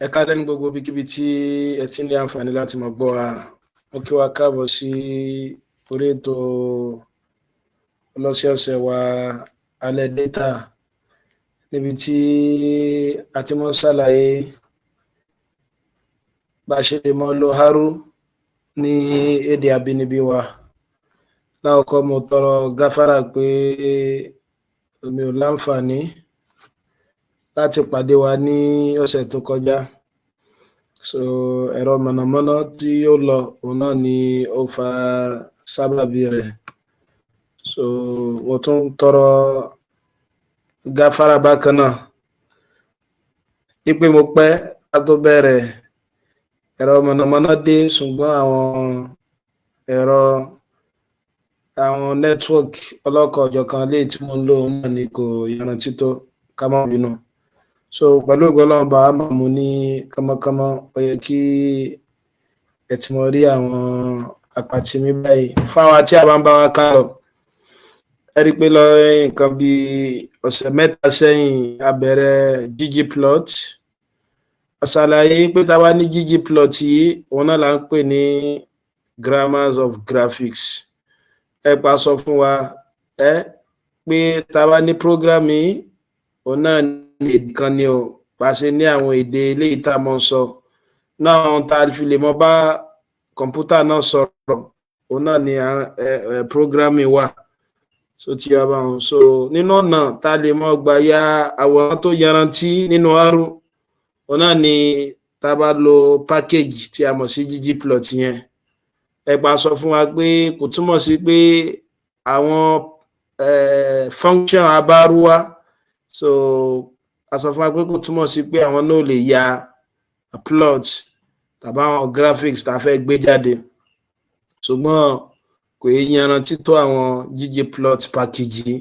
Ẹ káalẹ́ ní gbogbo ibikíbi tí ẹ ti ní àǹfààní láti máa gbọ́ wa. Mo kí wa káàbọ̀ sí orí ètò ọlọ́sẹ̀ọ̀sẹ̀ wa, Alẹ́ Data, níbi tí a ti máa ń ṣàlàyé bá a ṣe lè máa lo R ní èdè abínibí wa. Lákọ̀ọ́kọ́, mo tọrọ gáfárà pé mi ò láǹfààní láti pàdé wa ní ọ̀sẹ̀ tó kọjá. So ẹ̀rọ mọ̀nàmọ́ná tí ó lọ, òun náà ni ó fa sábàbí rẹ̀. So mo tún tọrọ gáfárà bákan náà wípé mo pẹ́ ká tó bẹ̀rẹ̀. Ẹ̀rọ mọ̀nàmọ́ná dé, ṣùgbọ́n àwọn ẹ̀rọ, àwọn network ọlọ́kan-ò-jọ̀kan léyìí tí mò ń lò náà ni kò yanrantí tó. Ká má bínú. So pẹ̀lú ògo Ọlọ́run, bá a máa mú ní kánmọ́kánmọ́. Ó yẹ kí ẹ ti mọ rí àwọn àpàtì mi báyìí. Fún àwa tí a bá ń bá wa ká lọ, ẹ rí i pé lọ nǹkan bí ọ̀sẹ̀ 3 sẹ́yìn, a bẹ̀rẹ̀ ggplot. A ṣàlàyé pé tá a bá ní ggplot yìí, òun náà là ń pè ní grammars of graphics. Ẹ pa sọ fún wa ẹ pé tá a bá ní program yìí, òun náà ní èdè kan ni o bá ṣe ní àwọn èdè eléyìí tá a mọ̀ sọ náà, tá a fi lè mọ bá kọ̀ǹpútà náà sọ̀rọ̀, òun náà ni programming wà. So ti yà báwọn. So nínú ọ̀nà tá a lè mọ gbà ya àwòrán tó yanrantí nínú R, òun náà ni tá a bá lo package tí a mọ̀ sí ggplot yẹn. Ẹ pa sọ fún wa pé kò túmọ̀ sí pé àwọn function abárúwá. So a sọ fún wa pé kò túmọ̀ sí pé àwọn náà lè ya plot tàbí àwọn graphics tá a fẹ́ gbé jáde, ṣùgbọ́n kò yé yanrantí tó àwọn ggplot package yìí.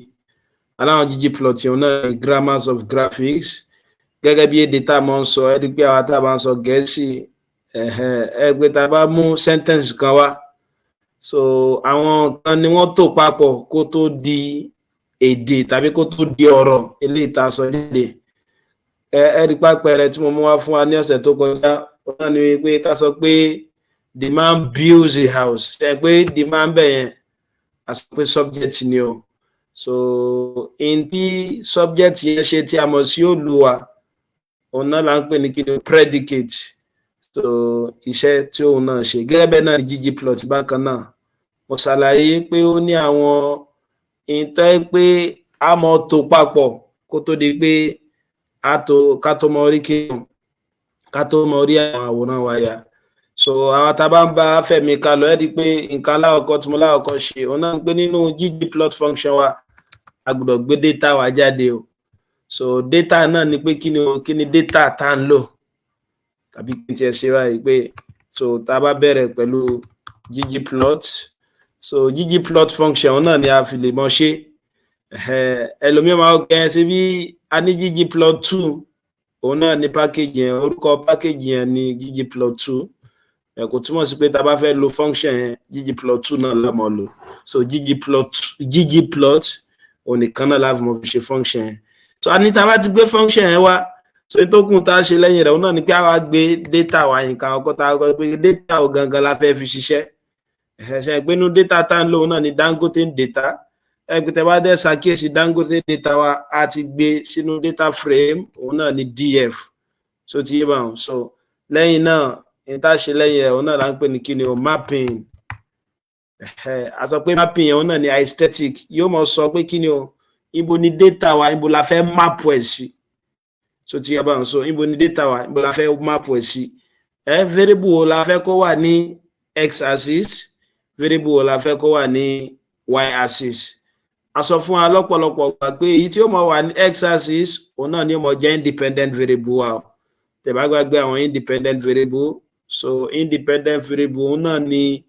Aláwọn ggplot yẹn náà ní grammars of graphics, gẹ́gẹ́ bí èdè tá a mọ̀ ń sọ. Ẹ rí pé àwa tá a bá ń sọ Gẹ̀ẹ́sì, ẹ pé tá a bá mú sentence kan wá, so àwọn kan ni wọ́n tò papọ̀ kó tó di èdè tàbí kó tó di ọ̀rọ̀ eléyìí tá a sọ jáde. Ẹ rí pápẹ́rẹ́ tí mo mú wá fún wa ní ọ̀sẹ̀ tó kọjá, ó náà ni pé ká sọ pé "The man builds a house." Ṣe pé "the man" bẹ̀ yẹn, a sọ pé subject ni o. So in tí subject yẹn ṣe, tí a mọ̀ sí olùwà, òun náà là ń pè ní kí ni? Predicate. So iṣẹ́ tí òun náà ṣe gẹ́gẹ́ bẹ́ẹ̀ náà ní ggplot bákan náà. Mo ṣàlàyé pé ó ní àwọn ìtọ́ pé a mọ̀ tó papọ̀ kó tó di pé a tó ká tó mọ orí kí ká tó mọ orí àwọn àwòrán wa yà. So àwọn tá a bá ń bá fẹ̀mí ká lọ, ẹ́ di pé nǹkan aláwọ̀kọ́ tí mo láwọ̀kọ́ ṣe, òun náà ń pé nínú ggplot function wa, a gbọ́dọ̀ gbé data wa jáde o. So data náà ni pé kí ni o, kí ni data tá ń lò, tàbí kí n tiẹ̀ ṣe báyìí pé so tá a bá bẹ̀rẹ̀ pẹ̀lú ggplot, so ggplot function náà ni a fi lè mọ ṣe. Ẹlòmíràn máa ń gbẹ ṣe bí a ní ggplot2, òun náà ní package yẹn. Orúkọ package yẹn ní ggplot2. Ẹ kò túmọ̀ sí pé tá a bá fẹ́ lo function yẹn, ggplot2 náà la máa lò. So ggplot òun nìkan náà la fi mọ̀ fi ṣe function yẹn. So a ní tá a bá ti gbé function yẹn wá, so tó kù tá a ṣe lẹ́yìn rẹ̀, òun náà ni pé a wá gbé data wa. Nǹkan àkọ́kọ́ tá a kọ́ pé data ò gangan la fẹ́ fi ṣiṣẹ́ ẹ̀ṣẹ̀ pé inú data tá ń lò, òun náà ni Dangote data. Ẹ pé tẹ́ bá dẹ́ ṣàkíyèsí, Dangote data wa, a ti gbé sínú data frame, òun náà ni df. So ti yé báwọn. So lẹ́yìn náà, ní tá a ṣe lẹ́yìn ẹ̀, òun náà là ń pè ní kí ni o? Mapping. A sọ pé mapping yẹn, òun náà ni aesthetic. Yóò mọ sọ pé kí ni o, ibo ni data wa, ibo la fẹ́ map ẹ̀ sí. So ti yé báwọn. So ibo ni data wa, ibo la fẹ́ map ẹ̀ sí? Ẹ variable wo la fẹ́ kó wà ní x axis? Variable wo la fẹ́ kó wà ní y axis? A sọ fún wa lọ́pọ̀lọpọ̀ gbà pé èyí tí ó mọ̀ wà ní x axis, òun náà ni ó mọ̀ jẹ́ independent variable wa o. Tẹ́ bá gbàgbé àwọn independent variable, so independent variable, òun náà ni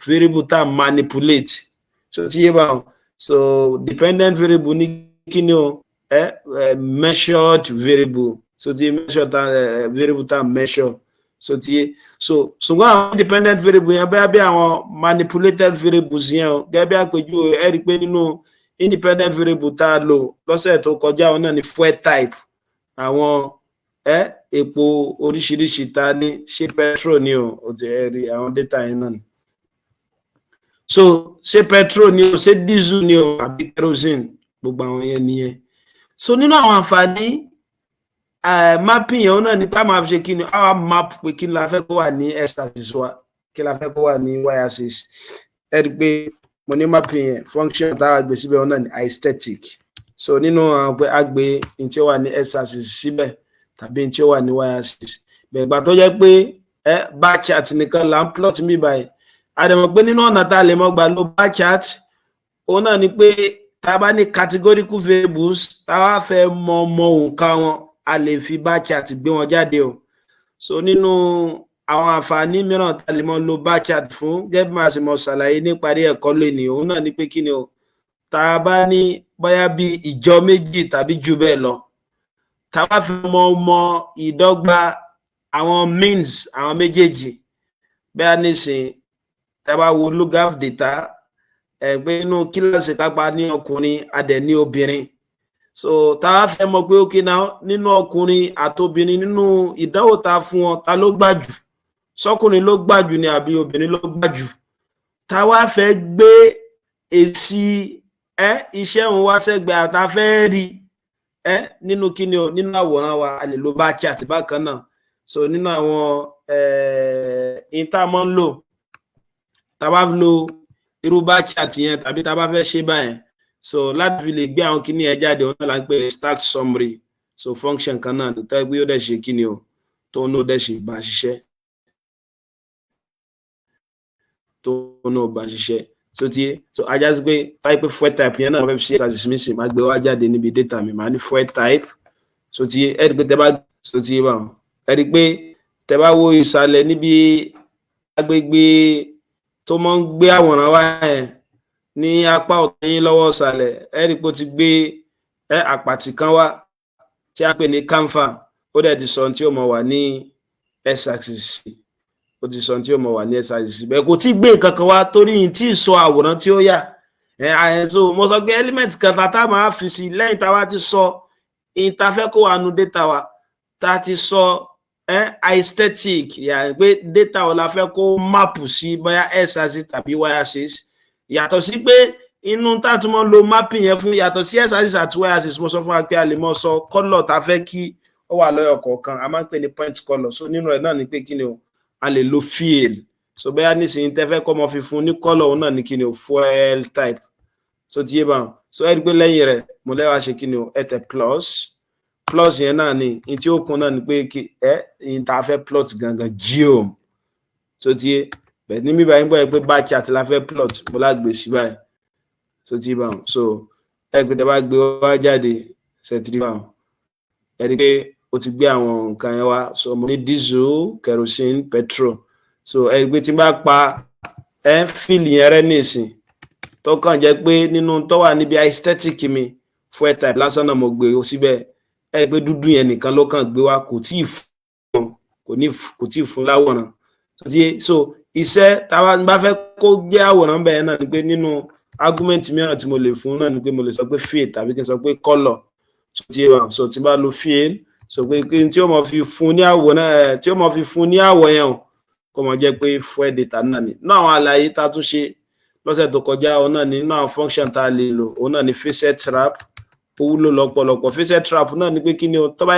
variable tá a manipulate. So ti yé báwọn. So dependent variable ní kí ni o? Measured variable. So ti measure tá variable tá measure. So ti yé. So ṣùgbọ́n àwọn independent variable yẹn, bẹ́ẹ̀ bí àwọn manipulated variables yẹn o, gẹ́gẹ́ bí àpèjúwe, ẹ rí i pé nínú independent variable tá a lò lọ́sẹ̀ tó kọjá, òun náà ni fuel type, àwọn Ẹ epo oríṣiríṣi ta ní, ṣé petrol ni o, ó ti ẹ rí àwọn data yẹn náà ni. So ṣé petrol ni o, ṣé diesel ni o, àbí kerosene, gbogbo àwọn yẹn nìyẹn. So nínú àwọn àǹfààní mapping yẹn náà ní ká máa fi ṣe kí ni, àwa map pé kí ni la fẹ́ kó wà ní x axis wa, kí la fẹ́ kó wà ní y axis. Ẹ rí i pé mo ní mapping yẹn, function táwa gbé síbẹ̀ náà ní aesthetic. So nínú àwọn pé a gbé ní tí ó wà ní x axis síbẹ̀ tàbí ní tí ó wà ní y axis bẹ̀gbà tó jẹ́ pé ẹ bar chart nìkan là ń plot mí báyìí. A dẹ̀ mọ̀ pé nínú ọ̀nà tá a lè mọ̀ gbà lo bar chart, òun náà ni pé tá a bá ní categorical variables, tá a bá fẹ́ mọ òǹkà wọn, a lè fi bar chart gbé wọn jáde o. So nínú àwọn àǹfààní mìíràn tá a lè mọ lo bar chart fún, gẹ́gẹ́ bí màá ṣe mọ ṣàlàyé níparí ẹ̀kọ́ lónìí, òun náà ni pé kí ni o, tá a bá ní bóyá bí ìjọ méjì tàbí jù bẹ́ẹ̀ lọ, tá a bá fi mọ ìdọ́gba àwọn means àwọn méjèèjì, bẹ́ẹ̀ nísìn tá a bá wo lookup data ẹ̀ pé inú kíláàsì kápá ní ọkùnrin, a dẹ̀ ní obìnrin. So tá a fẹ́ mọ̀ pé okay now, nínú ọkùnrin àtobìnrin, nínú ìdánwò tá a fún wọn, ta ló gbà jù? Sọkùnrin ló gbà jù ni àbí obìnrin ló gbà jù? Tá a wá fẹ́ gbé èsì ẹ iṣẹ́ òun wá sẹ́gbẹ̀ẹ́ àtà fẹ́ rí ẹ nínú kíni o, nínú àwòrán wa, a lè lo bar chart bákan náà. So nínú àwọn ìta máa ń lò, tá a bá lo irú bar chart yẹn tàbí tá a bá fẹ́ ṣe báyẹn, so láti fi lè gbé àwọn kíní yẹn jáde, òun náà là ń pè ní stat summary. So function kan náà tó pé ó dẹ̀ ṣe kíni o, tó ń dẹ̀ ṣe bá ṣiṣẹ́, tó náà bá ṣiṣẹ́. So ti so ajá sí pé táyé pé fuel type yẹn náà wọ́n fẹ́ fi ṣe exercise mi, sì máa gbé wá jáde níbi data mi, màá ní fuel type. So ti ẹ rí pé tẹ bá, so ti bá wọn, ẹ rí pé tẹ bá wo ìsàlẹ̀ níbi agbègbè tó máa ń gbé àwòrán wá yẹn ní apá ọ̀tún yín lọ́wọ́ ìsàlẹ̀, ẹ rí pé ó ti gbé ẹ àpàtì kan wá tí a pè ní camphor. Ó dẹ̀ ti sọ ohun tí ó mọ̀ wà ní x axis, ó ti sọ ohun tí ó mọ̀ wà ní x axis. Bẹ́ẹ̀ kò tí gbé nǹkan kan wá torí yìí tí ì sọ àwòrán tí ó yà ẹ ẹ. So mo sọ pé element kan tá a máa fi sí lẹ́yìn tá a bá ti sọ ìyìn tá a fẹ́ kó wà nù data wa, tá a ti sọ ẹ aesthetic yà pé data wo la fẹ́ kó map sí, bóyá x axis tàbí y axis. Yàtọ̀ sí pé inú tá a tún mọ́ lo mapping yẹn fún, yàtọ̀ sí x axis àti y axis, mo sọ fún wa pé a lè mọ sọ colour tá a fẹ́ kí ó wà lọ́yọ̀ kọ̀ọ̀kan, a máa ń pè ní point colour. So nínú rẹ̀ náà ni pé kí ni o, a lè lo fill. So bóyá nísìnyí tẹ́ fẹ́ kọ́ mọ fi fún ní colour, òun náà ní kí ni o, fuel type. So ti yé báwọn. So ẹ rí i pé lẹ́yìn rẹ̀ mo lẹ́wàá ṣe kí ni o, ẹ tẹ plus. Plus yẹn náà ni ní tí ó kún náà ni pé kí ẹ ní tá a fẹ́ plot gangan, geom. So ti yé bẹ́ẹ̀ ní bíbá yín bọ́ ẹ pé bar chart la fẹ́ plot, mo lá gbé sí báyìí. So ti yé báwọn. So ẹ pé tẹ bá gbé wá jáde ṣètìlí báwọn, ẹ rí i pé ó ti gbé àwọn nǹkan yẹn wá. So mo ní diesel, kerosene, petrol. So ẹ rí i pé tí n bá pa ẹ fill yẹn rẹ nísìn, tó kàn jẹ́ pé nínú tó wà níbi aesthetic mi, fuel type lásán náà mo gbé síbẹ̀, ẹ rí i pé dúdú yẹn nìkan ló kàn gbé wá, kò tí ì fún, kò ní, kò tí ì fún láwòrán. So iṣẹ́ táwa bá fẹ́ kó jẹ́ àwòrán bẹ́ẹ̀ náà ni pé nínú argument mìíràn tí mo lè fún náà ni pé mo lè sọ pé fill tàbí kí n sọ pé colour. So ti yé wa. So tí n bá lo fill, so pé kí n tí ó mọ fi fún ní àwòrán ẹ, tí ó mọ fi fún ní àwọ̀ yẹn o, kó mọ jẹ́ pé fuel data náà ni. Náà àwọn àlàyé tá a tún ṣe lọ́sẹ̀ tó kọjá, òun náà ní nínú àwọn function tá a lè lò, òun náà ní facet wrap. Ó wúlò lọ́pọ̀lọpọ̀. Facet wrap náà ni pé kí ni o, tó bá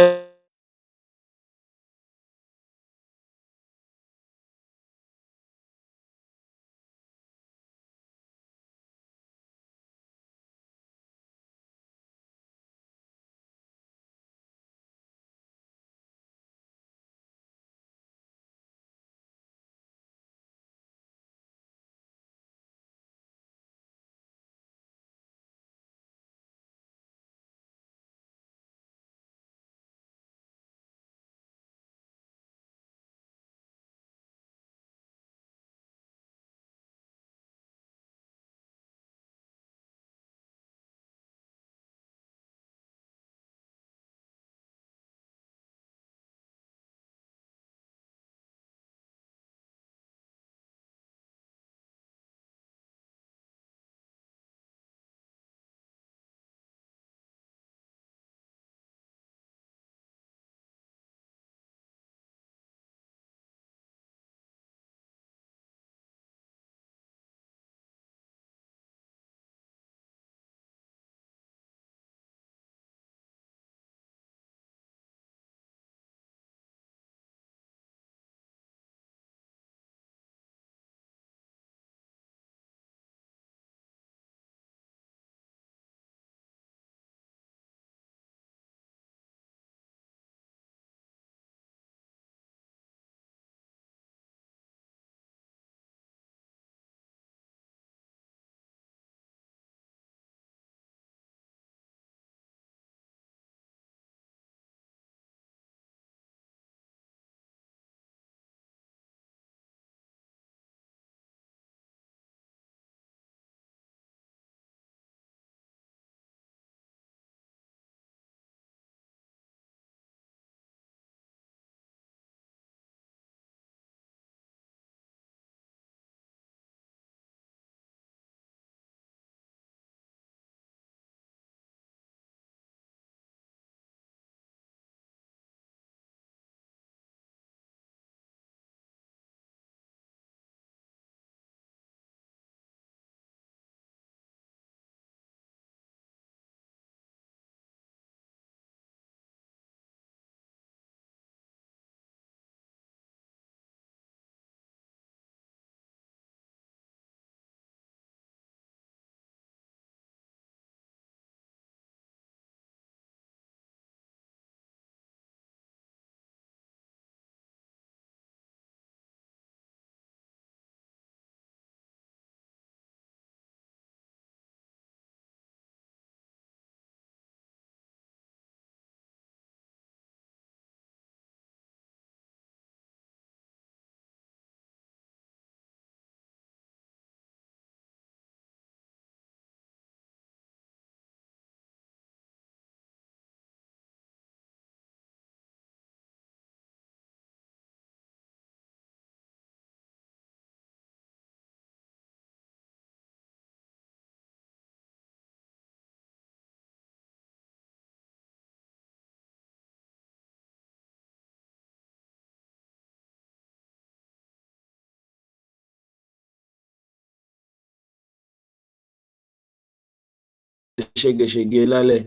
Ségesège lálẹ́.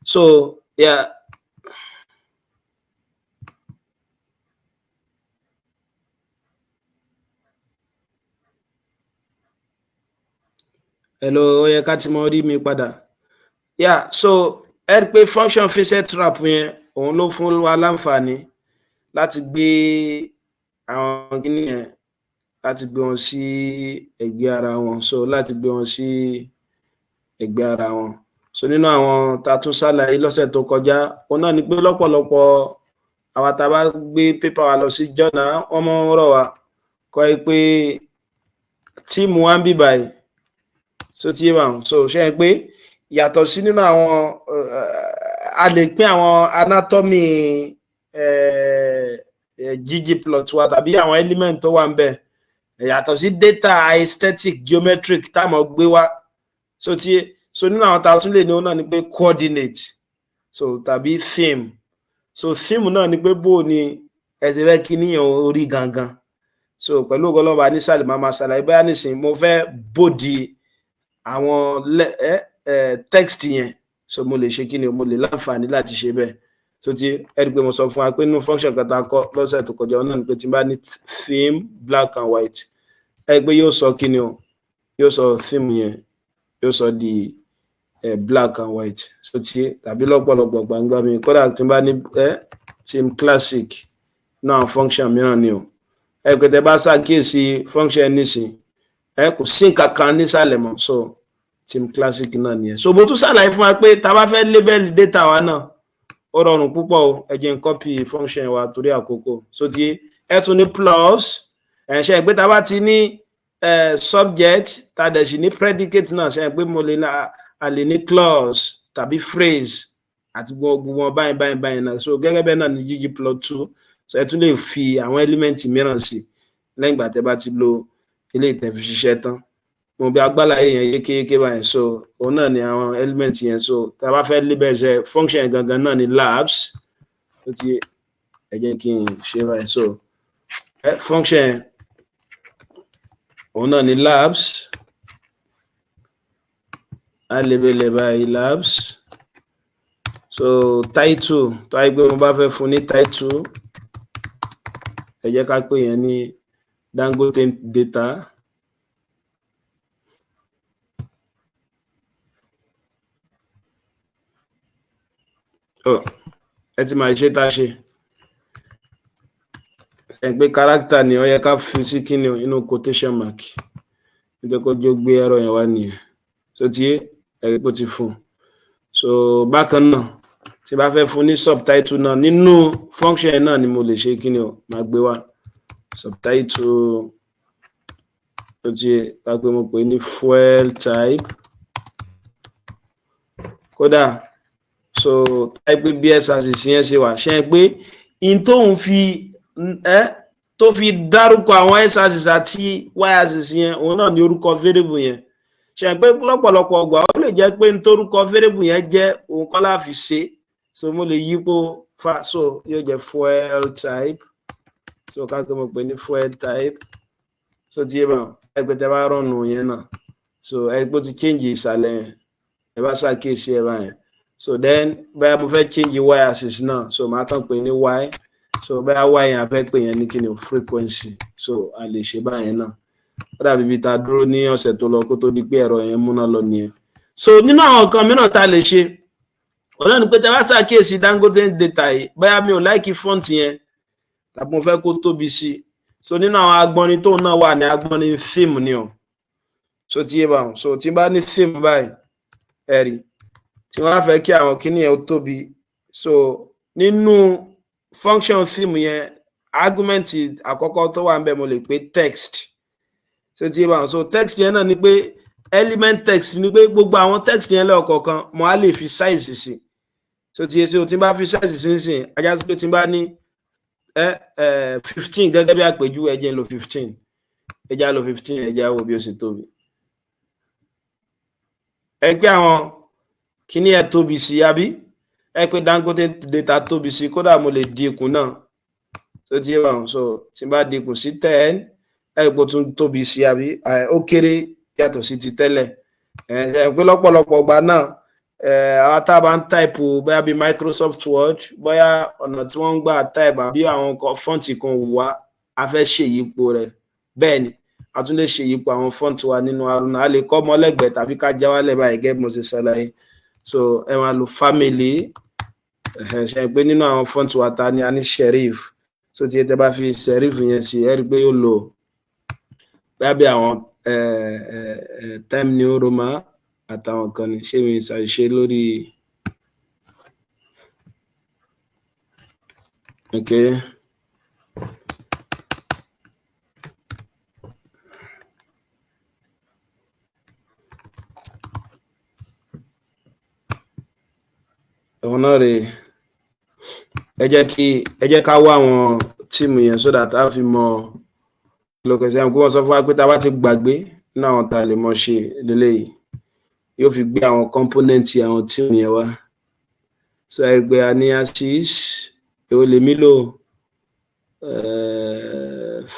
So yeah. Hello, ó yẹ ká ti mọ rí mi padà. Yeah, so ẹ rí i pé function facet wrap yẹn, òun ló fún wa láǹfààní láti gbé àwọn kíní yẹn, láti gbé wọn sí ẹ̀gbẹ́ ara wọn. So láti gbé wọn sí ẹ̀gbẹ́ ara wọn. So nínú àwọn tá a tún ṣàlàyé lọ́sẹ̀ tó kọjá, òun náà ni pé lọ́pọ̀lọpọ̀ àwa tá a bá gbé paper wa lọ sí journal, wọ́n mọ́ ń rọ̀ wá kọ́ ẹ pé theme wa ń bì báyìí. So ti yé báwọn. So ṣe é pé yàtọ̀ sí nínú àwọn, a lè pín àwọn anatomy ggplot wa tàbí àwọn element tó wà ń bẹ̀ yàtọ̀ sí data aesthetic, geometric táwọn gbé wá. So ti yé. So nínú àwọn tá a tún lè ní, òun náà ni pé coordinate, so tàbí theme. So theme náà ni pé bó ni ẹ ṣe fẹ́ kí níyàn orí gangan. So pẹ̀lú ògo nísàlẹ̀, máa máa ṣàlàyé. Bóyá nísìnyí mo fẹ́ bold àwọn text yẹn, so mo lè ṣe kí ni, mo lè láǹfààní láti ṣe bẹ́ẹ̀. So ti ẹ rí i pé mo sọ fún wa pé nínú function kan tá a kọ́ lọ́sẹ̀ tó kọjá náà ni pé tí n bá ní theme black and white, ẹ rí i pé yóò sọ kí ni o, yóò sọ theme yẹn, yóò sọ di black and white. So ti tàbí lọ́pọ̀lọpọ̀ gbangba mi, kódà tí n bá ní theme classic náà, function mìíràn ni o. Ẹ pé tẹ bá ṣàkíyèsí function nísìn, ẹ kò sí nǹkan kan nísàlẹ̀ mọ́. So theme classic náà nìyẹn. So mo tún ṣàlàyé fún wa pé tá a bá fẹ́ label data wa náà, ó rọrùn púpọ̀ o. Ẹ jẹ́ n copy function wa torí àkókò. So ti ẹ tún ní plus ẹ ṣe pé tá a bá ti ní subject, tá a dẹ̀ sì ní predicate náà, ṣe pé mo lè a lè ní clause tàbí phrase àti gbogbo wọn báyìí báyìí báyìí náà. So gẹ́gẹ́ bẹ́ẹ̀ náà ní ggplot two. So ẹ tún lè fi àwọn element mìíràn sí lẹ́yìn ìgbà tẹ́ bá ti lo ilé ìtẹ̀fi ṣiṣẹ́ tán. Mo bí agbára yẹn yékéyéké báyìí. So òun náà ni àwọn element yẹn. So tá a bá fẹ́ label ṣe function gangan náà ni labs. Ó ti ẹ jẹ́ kí n ṣe báyìí. So function òun náà ni labs. A label ẹ̀ báyìí, labs. So title, tó ayé pé mo bá fẹ́ fún ní title, ẹ jẹ́ ká pè yẹn ní Dangote data. Oh, ẹ ti máa ṣe tá a ṣe ẹ pé character ni ó yẹ ká fi sí kíni o, inú quotation mark, nítorí kó jó gbé ẹ̀rọ yẹn wá nìyẹn. So tí ẹ rí pé ó ti fún un. So bákan náà, tí bá fẹ́ fún ní subtitle náà, nínú function yẹn náà ni mo lè ṣe kíni o, máa gbé wá subtitle. Tó ti ká pé mo pè ní fuel type. Kódà so type pé bí x-axis yẹn ṣe wà, ṣe é pé in tóun fi ẹ tó fi dárúkọ àwọn x-axis àti y-axis yẹn, òun náà ní orúkọ variable yẹn. Ṣe é pé lọ́pọ̀lọpọ̀ ọgbà, ó lè jẹ́ pé nítorúkọ variable yẹn jẹ́, òun kọ́ la fi ṣe. So mo lè yípo fa, so yóò jẹ́ fuel type. So ká pé mo pè ní fuel type. So tí yé bá ẹ pé tẹ bá run yẹn náà, so ẹ pé ó ti change ìsàlẹ̀ yẹn, ẹ bá ṣàkíyèsí ẹ báyẹn. So then bóyá mo fẹ́ change y axis náà, so màá kàn pè ní y. So bóyá y yẹn, a fẹ́ pè yẹn ní kíni o, frequency. So a lè ṣe báyẹn náà. Ó dàbí ibi tá a dúró ní ọ̀sẹ̀ tó lọ kó tó di pé ẹ̀rọ yẹn múná lọ nìyẹn. So nínú àwọn nǹkan mìíràn tá a lè ṣe, ọ̀nà ni pé tẹ bá ṣàkíyèsí Dangote data yìí, bóyá mi ò like font yẹn tàbí mo fẹ́ kó tóbi sí i, so nínú àwọn agbọnrin tóun náà wà ní agbọnrin theme ni o. So ti yé báwọn. So tí n bá ní theme báyìí, ẹ rí tí wọ́n á fẹ́ kí àwọn kíní yẹn ó tóbi, so nínú function theme yẹn, argument àkọ́kọ́ tó wà ń bẹ̀, mo lè pè text. So ti yé báwọn. So text yẹn náà ni pé element text ni pé gbogbo àwọn text yẹn lọ́kọ̀ọ̀kan, mo á lè fi size sí. So ti yé. So tí n bá fi size sí nísìn, ajá sí pé tí n bá ní ẹ ẹ 15 gẹ́gẹ́ bí àpèjúwe, ẹ jẹ́ n lo 15, ẹ jẹ́ á lo 15, ẹ jẹ́ á wo bí ó ṣe tóbi. Ẹ pé àwọn kíní ẹ tóbi sí, àbí ẹ pé Dangote data tóbi sí. Kódà mo lè dínkù náà. Tó ti yé báwọn. So tí n bá dínkù sí 10, ẹ pé ó tún tóbi sí, àbí ó kéré yàtọ̀ sí ti tẹ́lẹ̀. Ẹ pé lọ́pọ̀lọpọ̀ ọgbà náà, Àwọn tá a bá ń type, bóyá bíi Microsoft Word, bóyá ọ̀nà tí wọ́n ń gbà type àbí àwọn font kan wù wá, a fẹ́ ṣèyípo rẹ̀. Bẹ́ẹ̀ ni a tún lè ṣèyípo àwọn font wa nínú Aruna. A lè kọ́ ọmọ lẹ́gbẹ̀ẹ́ tàbí ká já wálẹ̀ báyìí, gẹ́gẹ́ bí mo ṣe ṣàlàyé. So ẹ máa lo family. Ṣe pé nínú àwọn font wa ta ni a ní serif. So tí ẹ tẹ́ bá fi serif yẹn sí, ẹ rí i pé yóò lò bóyá bí àwọn Time New Roman àtàwọn kan ní. Ṣé mi ṣàṣìṣe lórí? Ok, òun náà rèé. Ẹ jẹ́ ká wá àwọn theme yẹn so that a fi mọ lókè sí àwọn kó wọ́n sọ fún wa pé tá a bá ti gbàgbé nínú àwọn tá a lè mọ ṣe lélẹ́yìí, yóò fi gbé àwọn component àwọn theme yẹn wá. So ẹ rí i pé a ní axis. Èwo lèmi lò?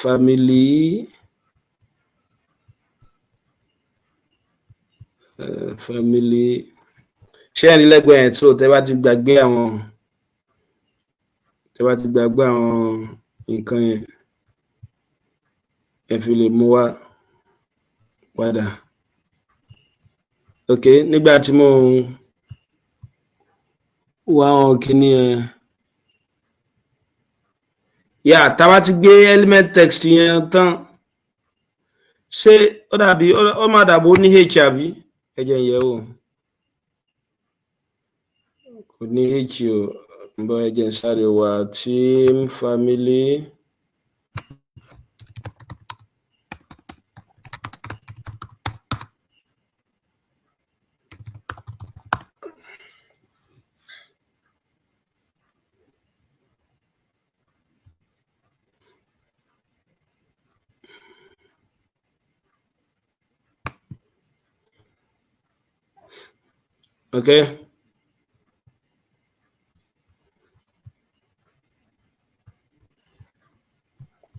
Family. Ṣé ẹni lẹ́gbẹ̀ẹ́ yẹn tó tẹ́ bá ti gbàgbé àwọn nǹkan yẹn, ẹ fi lè mú wá padà. Ok, nígbà tí mo ń wá àwọn kinní yẹn yà, tá a bá ti gbé element text yẹn tán, ṣé ó dàbí ó má dàbí ó ní h àbí? Ẹ jẹ́ n yẹ̀ wò. Kò ní h o. Ń bọ̀, ẹ jẹ́ n sáré wá theme family. Ok.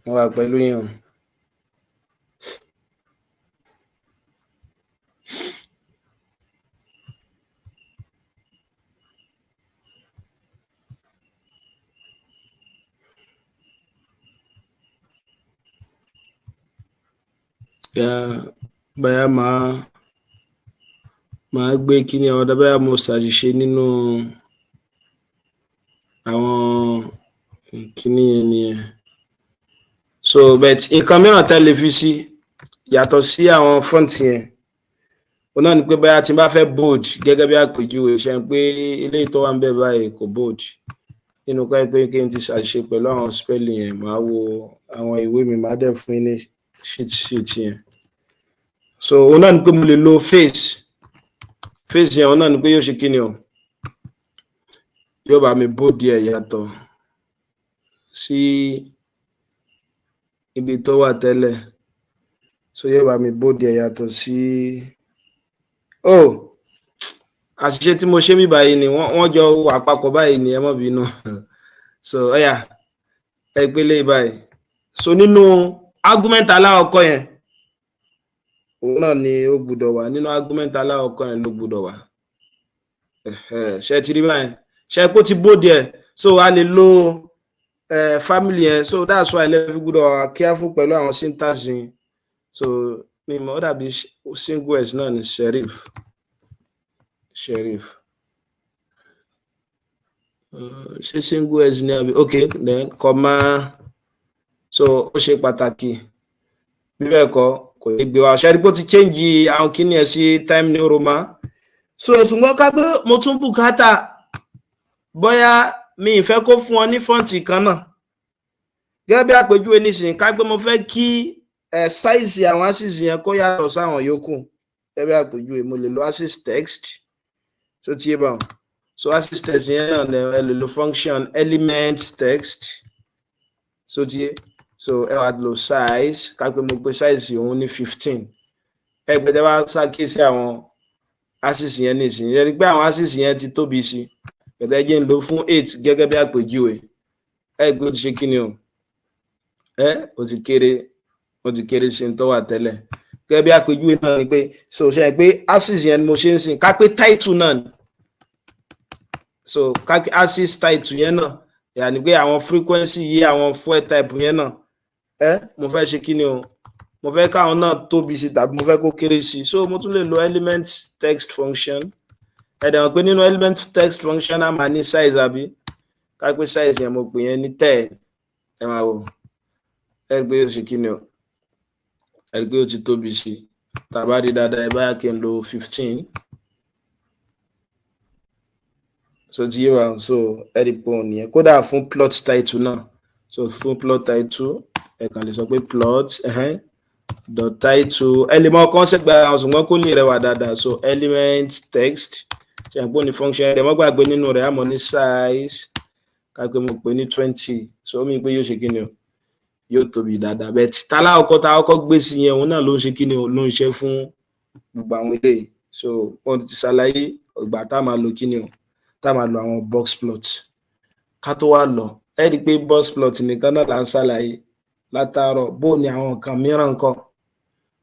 Mo wà pẹ̀lú yín o. Yeah, bóyá màá gbé kíní ọ̀dọ̀, bóyá mo ṣàṣìṣe nínú àwọn kíní yẹn nìyẹn. So but nǹkan mìíràn tẹ́ lè fi sí yàtọ̀ sí àwọn font yẹn, òun náà ni pé bóyá tí n bá fẹ́ bold, gẹ́gẹ́ bí àpèjúwe, ṣe ń pé eléyìí tó wà ń bẹ̀ báyìí kò bold nínú kọ́ ẹ pé kí n ti ṣàṣìṣe pẹ̀lú àwọn spelling yẹn. Màá wo àwọn ìwé mi, màá dẹ̀ fún yín ní sheet yẹn. So òun náà ni pé mo lè lo face. Face yẹn, òun náà ni pé yóò ṣe kíni o, yóò bá mi bold ẹ̀ yàtọ̀ sí ibi tó wà tẹ́lẹ̀. So yóò bá mi bold ẹ̀ yàtọ̀ sí. Oh, àṣìṣe tí mo ṣe mí báyìí ni wọ́n jọ wà papọ̀ báyìí ni, ẹ má bínú. So ọ̀yà, ẹ gbé lé báyìí. So nínú argument alákọ̀ọ́kọ́ yẹn, òun náà ni ó gbọ́dọ̀ wà. Nínú argument alákọ̀ọ́kọ́ yẹn ló gbọ́dọ̀ wà. Ṣe ti rí báyìí? Ṣe pé ó ti bold ẹ̀? So a lè lo family yẹn. So that's why ẹ fi gbọ́dọ̀ wà careful pẹ̀lú àwọn syntax yẹn. So mi mọ̀, ó dàbí single s náà ni serif. Serif, ṣé single s ní àbí? Ok, then comma. So ó ṣe pàtàkì, bí bẹ́ẹ̀ kọ́, kò ní gbé wa. Ṣe é rí pé ó ti change àwọn kíní ẹ̀ sí Time New Roman? So ṣùgbọ́n ká pé mo tún bùkátà, bóyá mi ì fẹ́ kó fún ọ ní font kan náà, gẹ́gẹ́ bí àpèjúwe nísìnyí, ká pé mo fẹ́ kí ẹ̀ size àwọn axis yẹn kó yàtọ̀ sáwọn yòókù. Gẹ́gẹ́ bí àpèjúwe, mo lè lo axis text. So tí yé báwọn, so axis text yẹn náà, ẹ lè lo function element text. So tí yé, so ẹ wá lo size, ká pé mo pè size òun ní 15. Ẹ gbẹdẹ wá ṣàkíyèsí àwọn axis yẹn nísìnyí, ẹ rí pé àwọn axis yẹn ti tóbi sí. Gbẹdẹ jẹ́ ń lò fún 8 gẹ́gẹ́ bí àpèjúwe. Ẹ gbé, ó ti ṣe kí ni o, ẹ ó ti kéré sí ní tó wà tẹ́lẹ̀. Gẹ́gẹ́ bí àpèjúwe náà ni pé, so ṣe pé axis yẹn ni mo ṣe ń sìn, ká pé title náà ni. So axis title yẹn náà, yàní pé àwọn frequency yìí, àwọn fuel type yẹn náà, ẹ mo fẹ́ ṣe kí ni o? Mo fẹ́ káwọn náà tóbi sí tàbí mo fẹ́ kó kéré sí. So mo tún lè lo element text function. Ẹ dẹ̀ mọ̀ pé nínú element text function, a máa ní size, àbí? Ká pé size yẹn, mo pè yẹn ní 10. Ẹ máa wò, ẹ rí pé ó ṣe kí ni o? Ẹ rí pé ó ti tóbi sí. Tàbá rí dáadáa, ẹ báyà kí n lo 15. So ti yé wa? So ẹ rí pé òun nìyẹn. Kódà fún plot title náà, so fún plot title, ẹ kàn lè sọ pé plot dot title. Ẹ lè mọ concept gba àwọn, ṣùgbọ́n kó lè rẹwà dáadáa, so element text, ṣe àpò ní function. Ẹ mọ́ gbàgbé, nínú rẹ̀, àmọ́ ní size, ká pé mo pè ní 20. So ó mi pé yóò ṣe kí ni o? Yóò tóbi dáadáa. Bẹ́ẹ̀ tí alákọ̀ọ́kọ́ tá a kọ́kọ́ gbé sí yẹn, òun náà ló ń ṣe kí ni o? Ló ń ṣe fún gbogbo àwọn eléyìí. So wọ́n ti ṣàlàyé ìgbà tá a máa lo kí ni o, tá a máa lo àwọn box plot. Ká tó wá lọ, ẹ rí i pé box plot nìkan náà là ń ṣàlàyé látàárọ̀. Bó ni àwọn nǹkan mìíràn kọ́?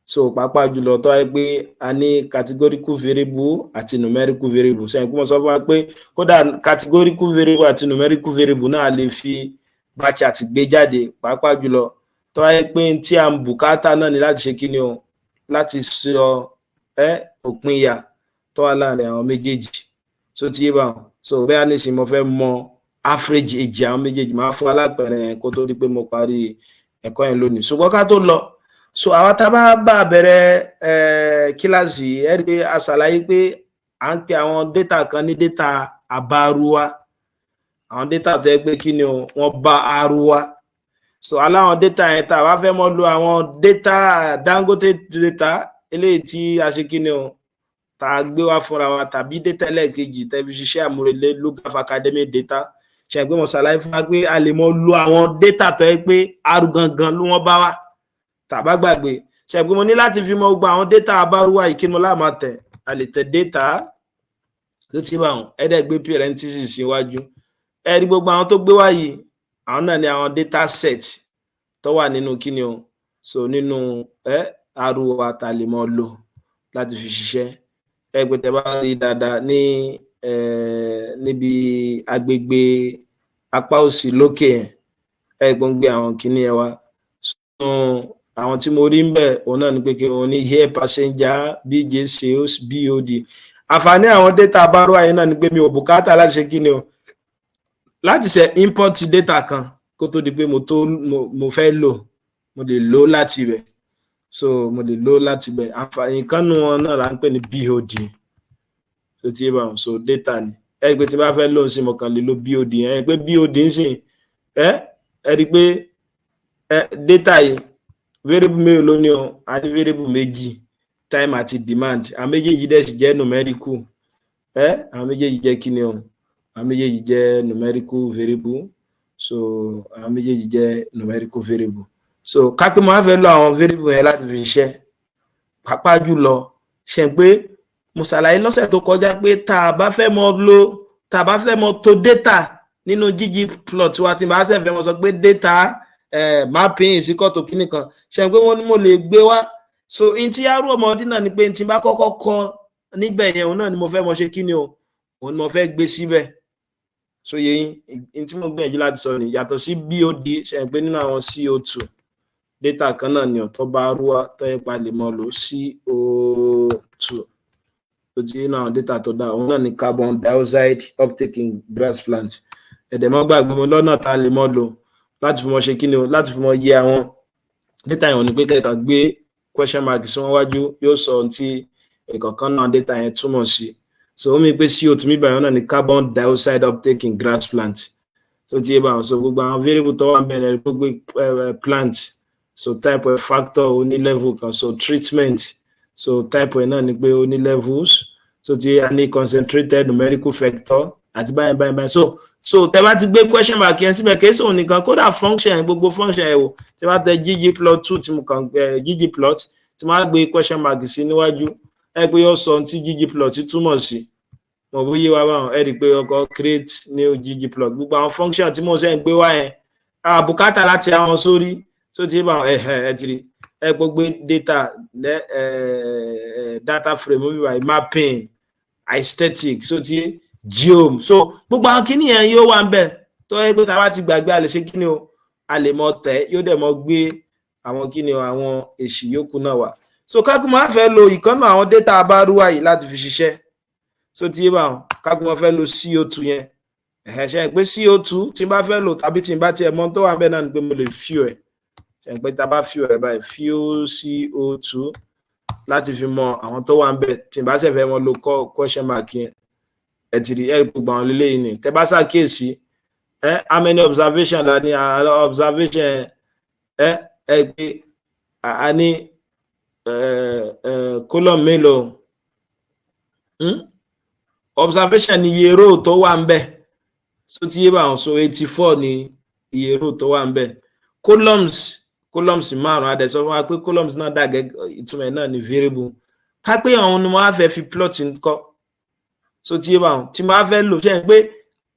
So pàápàá jùlọ tó wáyé pé a ní categorical variable àti numerical variable, sẹ́yìn kí wọ́n sọ fún wa pé kódà categorical variable àti numerical variable náà lè fi bar chart gbé jáde, pàápàá jùlọ tó wáyé pé tí a ń bùkátà náà ni láti ṣe kíni o, láti sọ ẹ òpin ìyà tó wà láàrin àwọn méjèèjì. So ti yé báwọn? So bẹ́ẹ̀ nísìnyí, mo fẹ́ mọ average age àwọn méjèèjì. Máa fún alápẹ̀rẹ̀ yẹn kó tó di pé mo parí ẹ̀kọ́ yẹn lónìí. Ṣùgbọ́n ká tó lọ, so àwa tá a bá bẹ̀rẹ̀ kíláàsì, ẹ rí i pé a ṣàlàyé pé à ń pe àwọn data kan ní data àbáruwa, àwọn data tó yẹ pé kí ni o, wọ́n bá R wá. So aláwọn data yẹn, tá a bá fẹ́ mọ́ lo àwọn data Dangote data eléyìí tí a ṣe kí ni o, tá a gbé wá fúnra wa, tàbí data ẹlẹ́ẹ̀kejì tẹ́ fi ṣiṣẹ́ àmúrelé, Lugaf Academy data, ṣe pé mo ṣàlàyé fún wa pé a lè mọ lo àwọn data tó yẹ pé R gangan ló wọ́n bá wá. Tàbá gbàgbé, ṣe pé mo ní láti fi mọ gbogbo àwọn data abáruwa yìí, kí ni mo láà máa tẹ̀? A lè tẹ data tó ti bá wọn, ẹ dẹ̀ gbé parenthesis síwájú. Ẹ rí gbogbo àwọn tó gbé wá yìí, àwọn náà ni àwọn data set tó wà nínú kíni o, so nínú ẹ R wa ta lè mọ lò láti fi ṣiṣẹ́. Ẹ pé tẹ bá rí dáadáa ní níbi agbègbè apá òsì lókè yẹn, ẹ gbọ́n gbé àwọn kíní ẹ wá. So àwọn tí mo rí ń bẹ̀, òun náà ni pé kí òun ní air passenger, BJ sales, BOD. Àǹfààní àwọn data abárúwá yìí náà ni pé mi ò bùkátà láti ṣe kíni o, láti ṣe import data kan kó tó di pé mo tó mo fẹ́ lò. Mo lè lò láti ibẹ̀. So mo lè lò láti ibẹ̀. Àǹfààní kan nù wọn náà là ń pè ní BOD tó ti yé báwọn. So data ni. Ẹ pé tí n bá fẹ́ lò sí, mo kàn lè lo BOD yẹn. Ẹ pé BOD ń sìn, ẹ rí i pé ẹ data yìí, variable mélòó ló ní o? A ní variable méjì, time àti demand. Àwọn méjèèjì dẹ̀ sì jẹ́ numerical. Àwọn méjèèjì jẹ́ kíni o? Àwọn méjèèjì jẹ́ numerical variable. So àwọn méjèèjì jẹ́ numerical variable. So ká pé mo wá fẹ́ lo àwọn variable yẹn láti fi ṣiṣẹ́, pàápàá jùlọ ṣe pé mo ṣàlàyé lọ́sẹ̀ tó kọjá pé tá a bá fẹ́ mọ to data nínú ggplot wa, tí màá ṣe fẹ́ mọ sọ pé data mapping ìsíkọ̀tò kíní kan, ṣe pé wọ́n ní mo lè gbé wá. So n tí arú ọmọdé náà ni pé n tí bá kọ́kọ́ kọ níbẹ̀ yẹn, òun náà ni mo fẹ́ mọ ṣe kíni o, òun ni mo fẹ́ gbé síbẹ̀. So yẹ yín? N tí mo gbìyànjú láti sọ ni, yàtọ̀ sí BOD, ṣe pé nínú àwọn CO2 data kan náà ni ọ̀tọ̀ bá rúwa tó yẹ pa lè mọ lò CO2 tó ti nínú àwọn data tó dá, òun náà ni carbon dioxide uptake in grass plant. Ẹ̀dẹ̀ mọ́ gbàgbé mo lọ́nà tá a lè mọ́ lò láti fi mọ́ ṣe kíni o, láti fi mọ́ yẹ àwọn data yẹn, ní pé kẹ́kẹ́ gbé question mark sí wọn wájú, yóò sọ ohun tí ìkọ̀ọ̀kan náà data yẹn túmọ̀ sí. So ó mi pé CO2 mi báyìí náà ni carbon dioxide uptake in grass plant. So ti yé báwọn? So gbogbo àwọn variable tó wà ń bẹ̀rẹ̀, gbogbo plant, so type of factor, ó ní level kan. So treatment, so type ẹ̀ náà ni pé ó ní levels. So ti a ní concentrated, numerical factor àti báyìí báyìí báyìí. So tẹ bá ti gbé question mark yẹn síbẹ̀, kìí sóun nìkan, kódà function, gbogbo function ẹ̀ wò, tẹ bá tẹ ggplot 2 tí mo kàn ggplot tí mo á gbé question mark sí níwájú, ẹ pé yóò sọ ohun tí ggplot túmọ̀ sí. Mo bó yé wa báwọn? Ẹ rí i pé ọkọ create new ggplot, gbogbo àwọn function tí mo ṣe ń gbé wá yẹn, àbùkátà láti àwọn sórí. Tó ti bá ẹ ẹ ti rí ẹ gbogbo data data frame wíwá, mapping, aesthetic. So ti Geom. So gbogbo àwọn kíní yẹn yóò wà ń bẹ̀ tó yẹ pé tá a bá ti gbàgbé, a lè ṣe kíni o, a lè mọ tẹ̀, yóò dẹ̀ mọ gbé àwọn kíni o, àwọn èsì yòókù náà wà. So ká kú máa fẹ́ lo ìkànnà àwọn data abárúwá yìí láti fi ṣiṣẹ́. So tí yé bá wọn, ká kú máa fẹ́ lo CO2 yẹn, ẹ̀hẹ̀, ṣe pé CO2 tí n bá fẹ́ lò tàbí tí n bá tiẹ̀ mọ̀ tó wà bẹ́ẹ̀ náà ni pé mo lè fill ẹ̀. Ṣe pé tá a bá fill ẹ̀ báyìí, fill CO2 láti fi mọ àwọn tó wà ń bẹ̀, tí n bá ṣẹ̀ fẹ́ mọ lo question mark yẹn, ẹ ti rí ẹ gbogbo àwọn lélẹ́yìn ni. Tẹ́ bá ṣàkíyèsí ẹ, how many observation la ní? Observation ẹ ẹ pé a ní column mélòó? Observation ni iye row tó wà ń bẹ̀. So tí yé bá wọn, so 84 ni iye row tó wà ń bẹ̀. Columns márùn, a dẹ̀ sọ fún wa pé columns náà dà gẹ́gẹ́, ìtumọ̀ ẹ̀ náà ni variable. Ká pé àwọn ni mo wá fẹ́ fi plot ńkọ́? So tí yé bá wọn, tí mo wá fẹ́ lò, ṣe é pé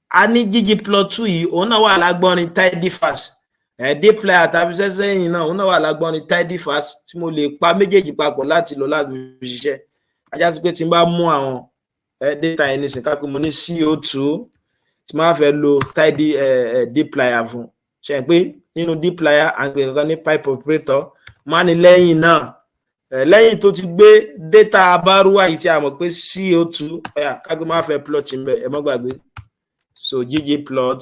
a ní ggplot 2 yìí, òun náà wà lágbọ́nrin tidyverse, ẹ̀ dplyr tàbí sẹ́sẹ́yìn náà, òun náà wà lágbọ́nrin tidyverse, tí mo lè pa méjèèjì papọ̀ láti lò láti fi ṣiṣẹ́. Ajá sí pé tí n bá mú àwọn data yẹn nísìnyí, ká pé mo ní CO2 tí mo bá fẹ́ lo tidy dplyr fún, ṣe pé nínú dplyr à ń pè kankan ní pipe operator má ní lẹ́yìn náà, lẹ́yìn tó ti gbé data abárúwá yìí tí a mọ̀ pé CO2, ká pé má fẹ́ plot ń bẹ̀, ẹ má gbàgbé. So ggplot,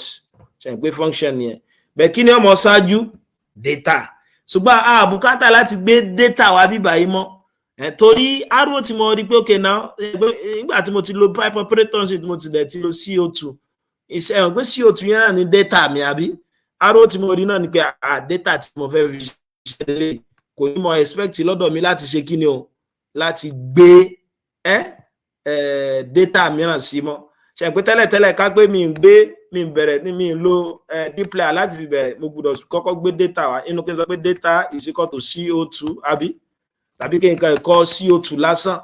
ṣe pé function yẹn bẹ́ẹ̀, kí ni ọmọ ṣáájú? Data. Ṣùgbọ́n a bùkátà láti gbé data wá bíbà yìí mọ́ torí arrow tí mo rí pé okay now, nígbà tí mo ti lo pipe operator sí, tí mo ti dẹ̀ ti lo CO2, ìṣe ẹ̀hàn pé CO2 yẹn náà ní data mi, àbí? Arrow tí mo rí náà ni pé data tí mo fẹ́ fi ṣe lè kò ní mo expect lọ́dọ̀ mi láti ṣe kí ni o, láti gbé ẹ ẹ data mìíràn sí mọ́. Ṣe pé tẹ́lẹ̀tẹ́lẹ̀, ká pé mi ń gbé, mi ń bẹ̀rẹ̀ ní mi ń lo dplyr láti fi bẹ̀rẹ̀, mo gbọ́dọ̀ kọ́kọ́ gbé data wá inú kí n sọ pé data is equal to CO2, àbí? Tàbí kí n kàn kọ CO2 lásán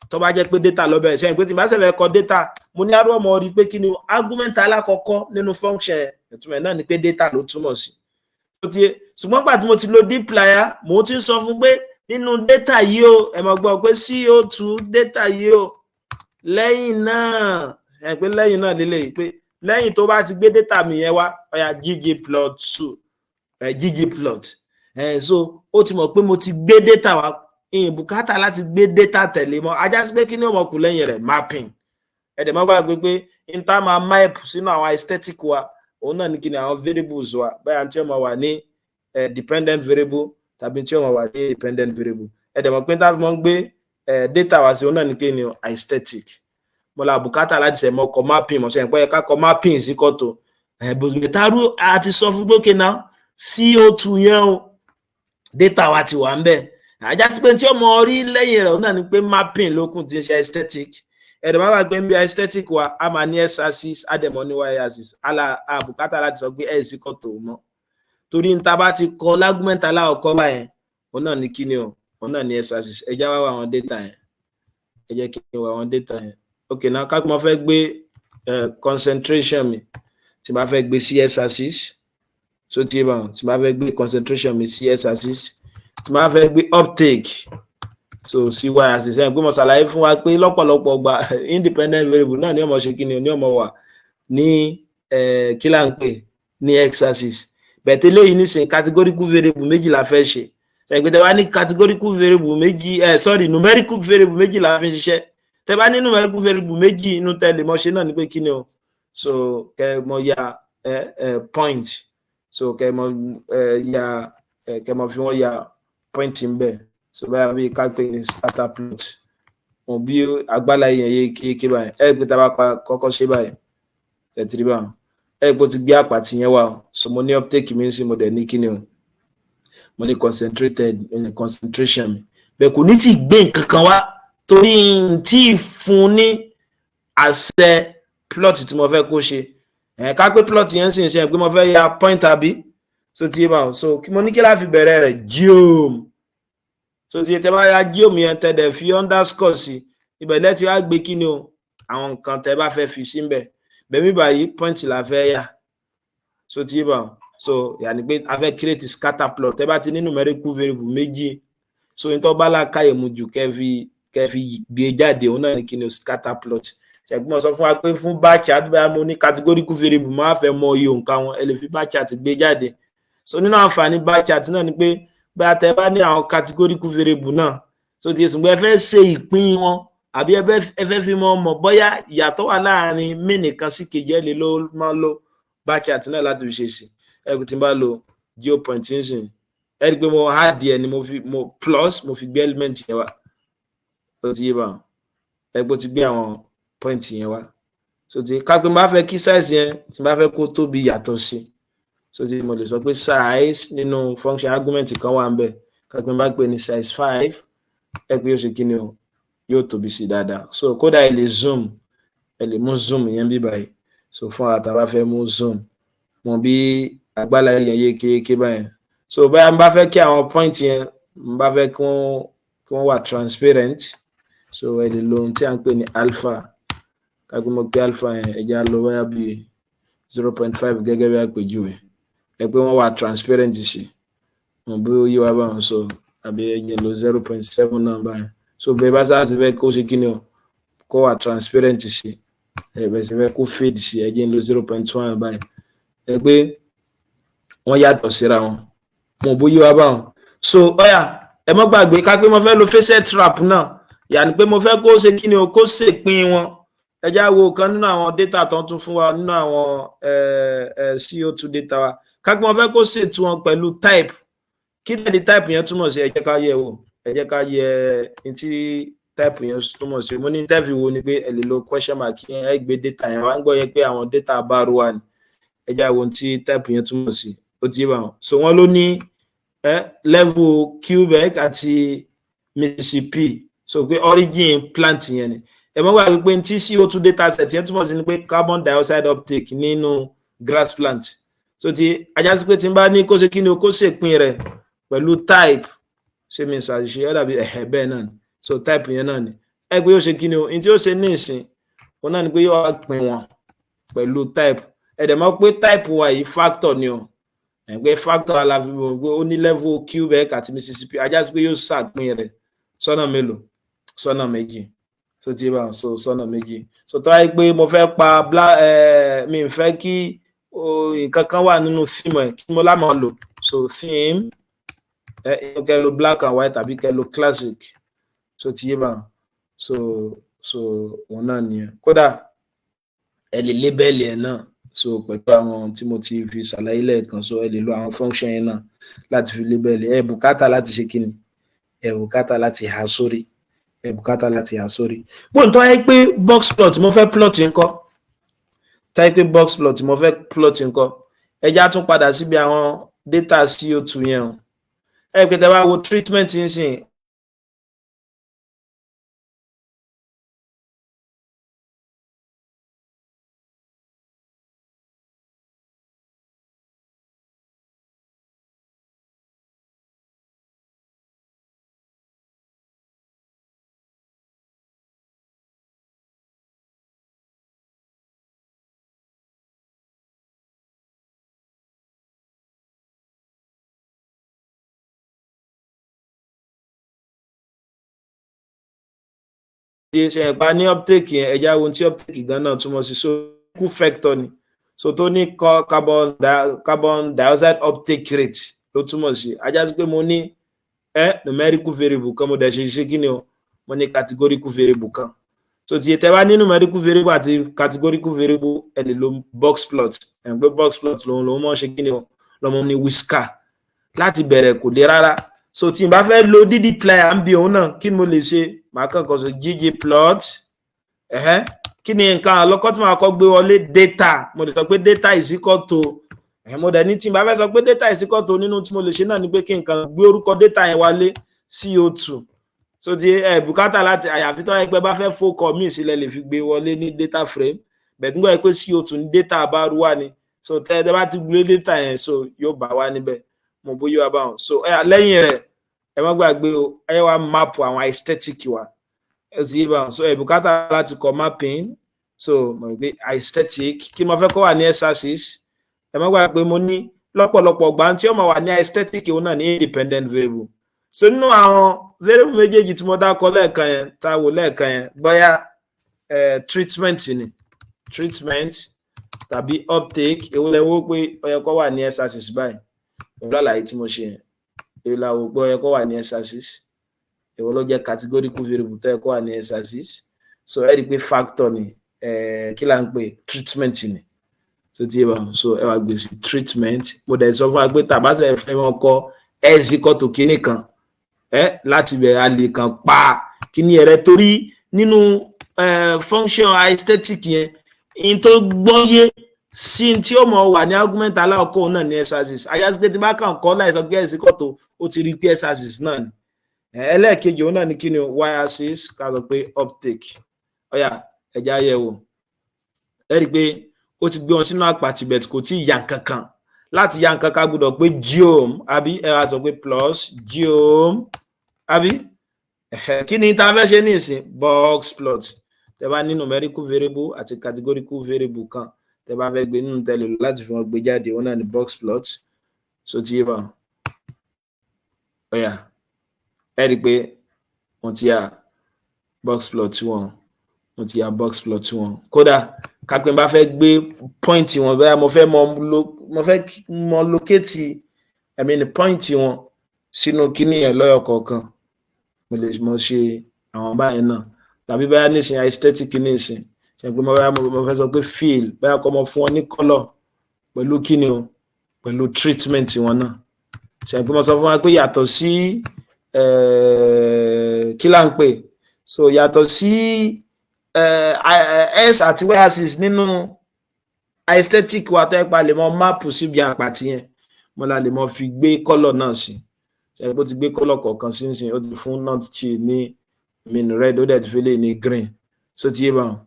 tó bá jẹ́ pé data ló bẹ̀rẹ̀. Ṣe pé tí n bá ṣe fẹ́ kọ data, mo ní arú ọmọ rí pé kí ni argument alákọ̀ọ́kọ́ nínú function, ìtumọ̀ náà ni pé data ló túmọ̀ sí. Ṣùgbọ́n gbà tí mo ti lo dplyr, mo ti ń sọ fún pé nínú data yìí o, ẹ mọ̀ gbọ́ pé CO2 data yìí o, lẹ́yìn náà, ẹ pé lẹ́yìn náà lélẹ̀ pé lẹ́yìn tó bá ti gbé data mi yẹn wá, ọ̀yà, ggplot 2, ggplot ẹ. So ó ti mọ̀ pé mo ti gbé data wá, ìyìn bùkátà láti gbé data tẹ̀lé mọ́. Ajá sí pé kí ni ó mọ̀ kù lẹ́yìn rẹ̀? Mapping. Ẹ dẹ̀ má gbàgbé pé inter máa map sínú àwọn aesthetic wa, òun náà ní kí ni àwọn variables wa báyà tí ó máa wà ní dependent variable tàbí tí ó máa wà ní independent variable. Ẹ dẹ̀ mọ̀ pé tá a fi máa ń gbé data wá sí, òun náà ní kí ni aesthetic. Mo la bùkátà láti ṣe mọ kọ mapping mọ̀, sẹ́yìn pé ká kọ mapping sí kọ́tò bẹ̀tàrú àti sọ fún gbókè náà CO2 yẹn o, data wa ti wà ń bẹ̀. Àjá sí pé tí ó mọ rí lẹ́yìn rẹ̀, òun náà ni pé mapping lókun tí ń ṣe aesthetic. Ẹ̀dọ̀ máa gbé ń bí aesthetic wa, a máa ní x axis, a dẹ̀ mọ́ ní y axis. Ala àbùkátà láti sọ pé x kọ́tò mọ́, torí níta bá ti kọ l' argument aláwọ̀kọ́ báyẹn, òun náà ní kíni o, òun náà ní x axis. Ẹ já wá wá àwọn data yẹn, ẹ jẹ́ kí n wá àwọn data yẹn. Ok, náà ká mo fẹ́ gbé concentration mi, tí bá fẹ́ gbé sí x axis, so tí bá tí bá fẹ́ gbé concentration mi sí x axis, tí bá fẹ́ gbé uptake so sí y axis, ẹ̀ pé mo ṣàlàyé fún wa pé lọ́pọ̀lọpọ̀ gba independent variable náà ní ó máa ṣe kí ni, ní ó máa wà ní kí là ń pè ní x axis. Bẹ̀tẹ̀ léyìí nísìnyí, categorical variable méjì la fẹ́ ṣe. Ẹgbẹ́ tẹ bá ní categorical variable méjì, ẹ sorry, numerical variable méjì la fi ń ṣiṣẹ́. Tẹ bá ní numerical variable méjì, inú tẹ lè mọ ṣe náà ni pé kí ni o, so kẹ mọ ya ẹ ẹ point, so kẹ mọ ẹ ya ẹ kẹ mọ fi wọn ya point ń bẹ. So báyà bí ká pè ní scatter plot wọn bí agbára yẹn yé kéèké báyìí, ẹ pé tá a bá pa kọ́kọ́ ṣe báyìí, ẹ tìrí báyìí, ẹ pé ó ti gbé àpàtì yẹn wá o. So mo ní uptake mi ń sìn, mo dẹ̀ ní kíni o, mo ní concentrated concentration mi bẹ́ẹ̀. Kò ní tí gbé nǹkan kan wá torí n tí fún ní àṣẹ plot tí mo fẹ́ kó ṣe. Ẹ̀ ká pé plot yẹn sì ń ṣe pé mo fẹ́ ya point, àbí? So ti yé báwọn. So kí mo ní kí láfi bẹ̀rẹ̀ rẹ̀? Geom. So ti yé, tẹ bá ya geom yẹn, tẹ dẹ̀ fi underscore sí ibẹ̀, lẹ́tí wá gbé kí ni o, àwọn nǹkan tẹ bá fẹ́ fi sí mbẹ̀ bẹ́ẹ̀ mi báyìí, point la fẹ́ yà. So ti yé báwọn. So yàní pé a fẹ́ create scatter plot. Tẹ bá ti ní numerical variable méjì, so ní tó bá lákàyè mu jù kẹ́ fi gbé jáde, òun náà ní kí ni o, scatter plot. Ṣẹ̀gbọ́n sọ fún wa pé fún bar chart, bóyá mo ní categorical variable, mo á fẹ́ mọ iye òǹkà wọn, ẹ lè fi bar chart gbé jáde. So nínú àǹfààní bar chart náà ni pé bóyá tẹ bá ní àwọn categorical variable náà, so ti ṣùgbọ́n ẹ fẹ́ ṣe ìpín wọn àbí ẹ fẹ́ fi mọ mọ̀ bóyá ìyàtọ̀ wà láàrin mean kan sí kejì, ẹ lè ló máa lo bar chart náà láti fi ṣe sí. Ẹ kò tí n bá lo geom point nísìn, ẹ rí i pé mo add ẹ ni, mo fi mo plus, mo fi gbé element yẹn wá. Ó ti yé bá ẹ gbó ti gbé àwọn point yẹn wá. So ti ká pé n bá fẹ́ kí size yẹn, tí n bá fẹ́ kó tóbi yàtọ̀ sí, so ti mo lè sọ pé size nínú function argument kan wà ń bẹ̀, ká pé n bá pè ní size 5, ẹ pé yóò ṣe kí ni o? Yóò tóbi sí dáadáa. So kódà ẹ lè zoom, ẹ lè mú zoom yẹn bí báyìí. So fún àwọn tá a bá fẹ́ mú zoom mọ bí àgbàlá yẹn yékéyéké báyẹn. So báyà n bá fẹ́ kí àwọn point yẹn, n bá fẹ́ kí wọ́n wà transparent, so ẹ lè lo ohun tí a ń pè ní alpha. Kágbé mọ̀ pé alpha yẹn, ẹ jẹ́ á lọ bóyá bí 0.5 gẹ́gẹ́ bí àpèjúwe. Ẹ pé wọ́n wà transparent sí mọ̀ bí ó yé wa báwọn. So àbí ẹ jẹ́ lo 0.7 náà báyẹn. So bẹ́ẹ̀ bá sáà sì fẹ́ kó ṣe kí ni o, kó wà transparent sí, ẹ bẹ́ẹ̀ sì fẹ́ kó fade sí, ẹ jẹ́ lo 0.1 báyìí. Ẹ pé wọ́n yàtọ̀ síra wọn mọ̀ bó yé wa báwọn. So ọ̀yà, ẹ mọ́ gbàgbé ká pé mo fẹ́ lo facet wrap náà, yàní pé mo fẹ́ kó ṣe kí ni o, kó ṣèpín wọn. Ẹ já wo kan nínú àwọn data tó ń tún fún wa nínú àwọn CO2 data wa. Ká pé mo fẹ́ kó ṣètò wọn pẹ̀lú type. Kí ni type yẹn túmọ̀ sí? Ẹ jẹ́ ká yẹ̀ wò, ẹ jẹ́ ká yẹ ní tí type yẹn túmọ̀ sí. Mo ní type wo ni pé ẹ lè lo question mark yẹn, ẹ gbé data yẹn wá ń gbọ́ yẹn pé àwọn data bá ru wa ni. Ẹ já wo tí type yẹn túmọ̀ sí. Ó ti yé wa. So wọ́n ló ní level Quebec àti Mississippi, so pé origin plant yẹn ni. Ẹ mọ́ gbàgbé pé tí CO2 data set yẹn túmọ̀ sí ni pé carbon dioxide uptake nínú grass plant. So ti ajá sí pé tí n bá ní kó ṣe kí ni o, kó ṣèpín rẹ̀ pẹ̀lú type, ṣé mi ṣàṣìṣe? Ẹ dàbí ẹ̀hẹ̀ bẹ́ẹ̀ náà ni. So type yẹn náà ni ẹ pé yóò ṣe kí ni o, ní tí ó ṣe ní ìsìn òun náà ni pé yóò wá pín wọn pẹ̀lú type. Ẹ dẹ̀ mọ̀ pé type wa yìí, factor ni o. Ẹ̀ pé factor aláfi mọ̀ pé ó ní level Quebec àti Mississippi, ajá sí pé yóò ṣàpín rẹ̀ sọ́nà mélòó? Sọ́nà méjì. So ti bá so sọ́nà méjì. So tó wáyé pé mo fẹ́ pa black, mi ń fẹ́ kí nǹkan kan wà nínú theme ẹ̀, kí mo lámọ̀ lò? So theme, ẹ kẹ́ lo black and white tàbí kẹ́ lo classic. So ti yé bá. So òun náà nìyẹn. Kódà ẹ lè label ẹ̀ náà, so pẹ̀lú àwọn tí mo ti fi ṣàlàyé lẹ́ẹ̀kan. So ẹ lè lo àwọn function yẹn náà láti fi label. Ẹ bùkátà láti ṣe kíni? Ẹ bùkátà láti há sórí, ẹ bùkátà láti há sórí. Bó ń tọ́ ẹ pé box plot mo fẹ́ plot ńkọ́? Táyé pé box plot mo fẹ́ plot ńkọ́? Ẹ já tún padà síbi àwọn data CO2 yẹn o. Ẹ pé tẹ́ bá wo treatment nísìnyí, ṣe ẹ̀ pa ní uptake yẹn, ẹ̀já wo tí uptake gan náà túmọ̀ sí. So kú vector ni, so tó ní carbon dioxide uptake rate ló túmọ̀ sí. Ajá sí pé mo ní numerical variable kan, mo dẹ̀ ṣe kí ni o, mo ní categorical variable kan. So tí tẹ bá ní numerical variable àti categorical variable, ẹ lè lo box plot. Ẹ̀ ń pé box plot lòun mọ̀ ṣe kí ni o, lọ́mọ ní whisker láti bẹ̀rẹ̀, kò le rárá. So tí n bá fẹ́ lo ddplyr ń bi òun náà, kí ni mo lè ṣe? Màá kàn kàn sọ ggplot. Ẹ̀hẹ́n, kí ni nǹkan àlọ́kọ́ tí màá kọ́ gbé wọlé? Data. Mo lè sọ pé data is equal to ẹ̀. Mo dẹ̀ ní tí n bá fẹ́ sọ pé data is equal to, nínú tí mo lè ṣe náà ni pé kí nǹkan gbé orúkọ data yẹn wálé, CO2. So ti ẹ bùkátà láti, àyàfi tó yẹ pé bá fẹ́ focọ míì sílẹ̀, lè fi gbé wọlé ní data frame bẹ̀ẹ́ nígbà pé CO2 ní data bá rú wà ní. So tẹ́ ẹ bá ti gbé data yẹn, so yóò bá wá níbẹ̀ mo bóyá wá báwọn. So ẹ lẹ́yìn rẹ̀, ẹ má gbàgbé o, ẹ wá map àwọn aesthetic wa. Ẹ sì yé báwọn. So ẹ bùkátà láti kọ mapping. So mo gbé aesthetic, kí mo fẹ́ kó wà ní x-axis. Ẹ má gbàgbé, mo ní lọ́pọ̀lọpọ̀ gbà tí ó máa wà ní aesthetic, òun náà ní independent variable. So nínú àwọn variable méjèèjì tí mo dákọ lẹ́ẹ̀kan yẹn, tá a wò lẹ́ẹ̀kan yẹn, bóyá Treatment ni, treatment tàbí uptake, èwo lẹ wò pé ó yẹ kó wà ní x axis báyìí pẹ̀lú àlàyé tí mo ṣe yẹn? Èwo la wò pé ó yẹ kó wà ní x axis? Èwo ló jẹ́ categorical variable tó yẹ kó wà ní x axis? So ẹ rí i pé factor ni, kí là ń pè, treatment ni. So tí yé bá, so ẹ wá gbé sí treatment. Mo dẹ̀ sọ fún wa pé tàbá sẹ̀ fẹ́ wọn kọ x equal to kíní kan ẹ láti bẹ̀rẹ̀, a lè kàn pa kíní rẹ, torí nínú function aesthetic yẹn, in tó gbọ́yé sí tí ó mọ̀ wà ní argument aláwọ̀kọ́ náà ní x axis. Àyàsí pé tí bá kàn kọ́ láì sọ pé x equal to, ó ti rí pé x axis náà ni. Ẹlẹ́ẹ̀kejì òun náà ní kíni o? Y axis. Ká sọ pé uptake. Ó yá, ẹja yẹ̀ wò. Ẹ rí i pé ó ti gbé wọn sínú àpàtì, but kò tí ì ya nǹkan kan. Láti ya nǹkan kan, gbọ́dọ̀ pé geom, àbí? Ẹ wá sọ pé plus geom, àbí? Kí ni tá a fẹ́ ṣe ní ìsìn? Box plot. Tẹ bá ní numerical variable àti categorical variable kan tẹ bá fẹ́ gbé nínú tẹ́lẹ̀ láti fi wọn gbé jáde, wọn náà ní box plot. So tí yé bá, ó yá, ẹ rí i pé wọ́n ti yà box plot wọn, wọ́n ti yà box plot wọn. Kódà kápẹ́ bá fẹ́ gbé point wọn, bẹ́ẹ̀ mo fẹ́ mọ locate, I mean, point wọn sínú kíní yẹn lọ́yọ̀ kọ̀ọ̀kan, mo lè mọ ṣe àwọn báyẹn náà. Tàbí báyà nísìnyí, aesthetic nísìnyí, ṣe pé mo báyà mo fẹ́ sọ pé fill, báyà kọ́ mo fún wọn ní colour pẹ̀lú kíni o, pẹ̀lú treatment wọn náà. Ṣe pé mo sọ fún wa pé yàtọ̀ sí kí là ń pè, so yàtọ̀ sí x àti y axis nínú aesthetic wa, tó yẹ pa lè mọ map síbi àpàtì yẹn, mo la lè mọ fi gbé colour náà sí. Ṣe pé ó ti gbé colour kọ̀ọ̀kan sí nísìnyí? Ó ti fún North Chi ní min red, ó dẹ̀ ti fi lè ní green. So ti yé báwọn.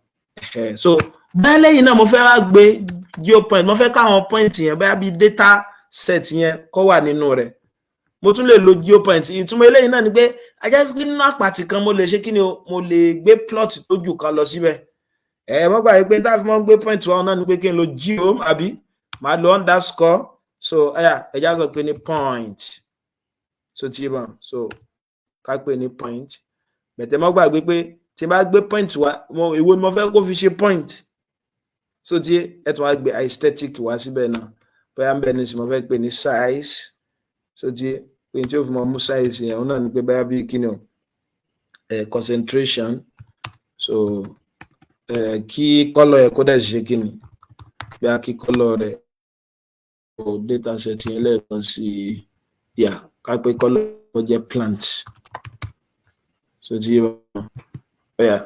So báyìí, lẹ́yìn náà, mo fẹ́ wá gbé geopoint, mo fẹ́ káwọn point yẹn, báyà bí data set yẹn kó wà nínú rẹ̀, mo tún lè lo geopoint. Ìtumọ̀ eléyìí náà ni pé ajá sí pé nínú àpàtì kan, mo lè ṣe kí ni o? Mo lè gbé plot tó jù kan lọ síbẹ̀. Ẹ mọ́ gbàgbé pé tá a fi mọ́ gbé point wa náà ni pé kí n lo geom, àbí màá lo underscore. So ẹyà ẹjá sọ pé ní point. So tí bá, so ká pè ní point bẹ̀tẹ̀. Mọ́ gbàgbé pé tí n bá gbé point wa, èwo ni mo fẹ́ kó fi ṣe point? So tí ẹ tún wá gbé aesthetic wá síbẹ̀ náà, bóyá ń bẹ ní sí mo fẹ́ pè ní size. So tí pé tí ó fi mọ mú size yẹn, òun náà ni pé bóyá bí kí ni o, concentration. So kí colour ẹ̀ kó dẹ̀ ṣe kí ni, bóyá kí colour rẹ̀ o, data set yẹn lẹ́ẹ̀kan sí yà, ká pé colour ó jẹ́ plant. So tí ó yá,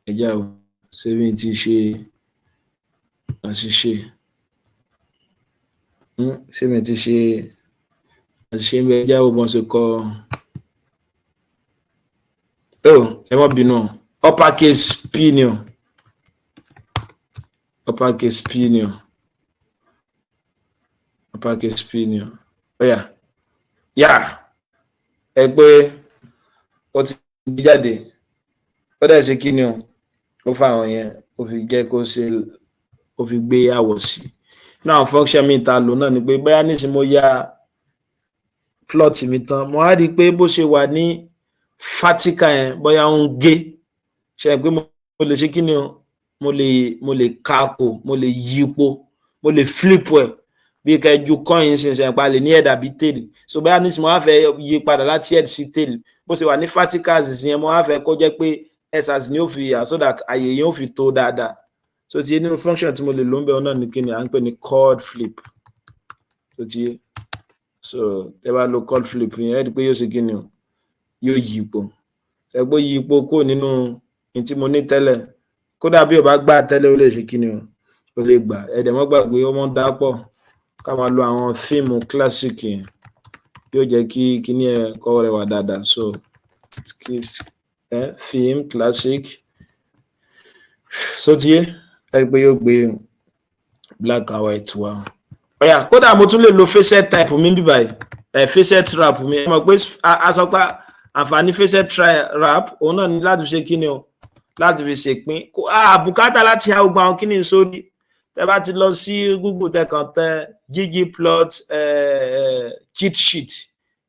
ẹ jẹ́ àwọn ṣé mi ti ṣe àṣìṣe? Ṣé mi ti ṣe àṣìṣe ń bẹ? Jẹ́ àwọn bọ́n ṣe kọ. Oh, ẹ má bínú, uppercase P ni o, uppercase P ni o, uppercase P ni o. Ó yá, yá, ẹ pé ó ti gbé jáde, ó dẹ̀ ṣe kí ni o? Ó fa àwọn yẹn, ó fi jẹ́ kó ṣe, ó fi gbé àwọ̀ sí. Náà function mi ta lò náà ni pé bóyá nísìnyí mo ya plot mi tán, mo á rí i pé bó ṣe wà ní vertical yẹn, bóyá ó ń gé. Ṣe pé mo lè ṣe kí ni o? Mo lè káàkó, mo lè yípo, mo lè flip ẹ̀ bí ká ju coin ṣe ṣe pa lè ní head àbí tail. So bóyá nísìnyí mo wá fẹ́ yí padà láti head sí tail, bó ṣe wà ní vertical yẹn, mo wá fẹ́ kó jẹ́ pé x axis ni ó fi yà, so that àyè yẹn ó fi tó dáadáa. So ti nínú function tí mo lè lò ń bẹ náà ní kí ni à ń pè ní coord flip. So ti, so tẹ́ bá lo coord flip yẹn, ẹ rí i pé yóò ṣe kí ni o? Yóò yípo. Ẹ gbọ́, yípo kó nínú ní tí mo ní tẹ́lẹ̀. Kódà bí o bá gbà tẹ́lẹ̀, ó lè ṣe kí ni o? Ó lè gbà. Ẹ dẹ̀ mọ́ gbàgbé, ó mọ́ dá pọ̀ ká máa lo àwọn theme classic yẹn, yóò jẹ́ kí kíní ẹ kọ́ rẹwà dáadáa. So theme classic. So ti yé ẹ pé yóò gbé black and white wá. Ó yá, kódà mo tún lè lo facet type mi bí báyìí, ẹ facet wrap mi. Ẹ mọ̀ pé a sọ pé àǹfààní facet wrap òun náà ní láti ṣe kíni o? Láti fi ṣèpín. Àbùkátà láti ha gbogbo àwọn kíni sórí. Tẹ bá ti lọ sí Google, tẹ kàn tẹ ggplot cheat sheet,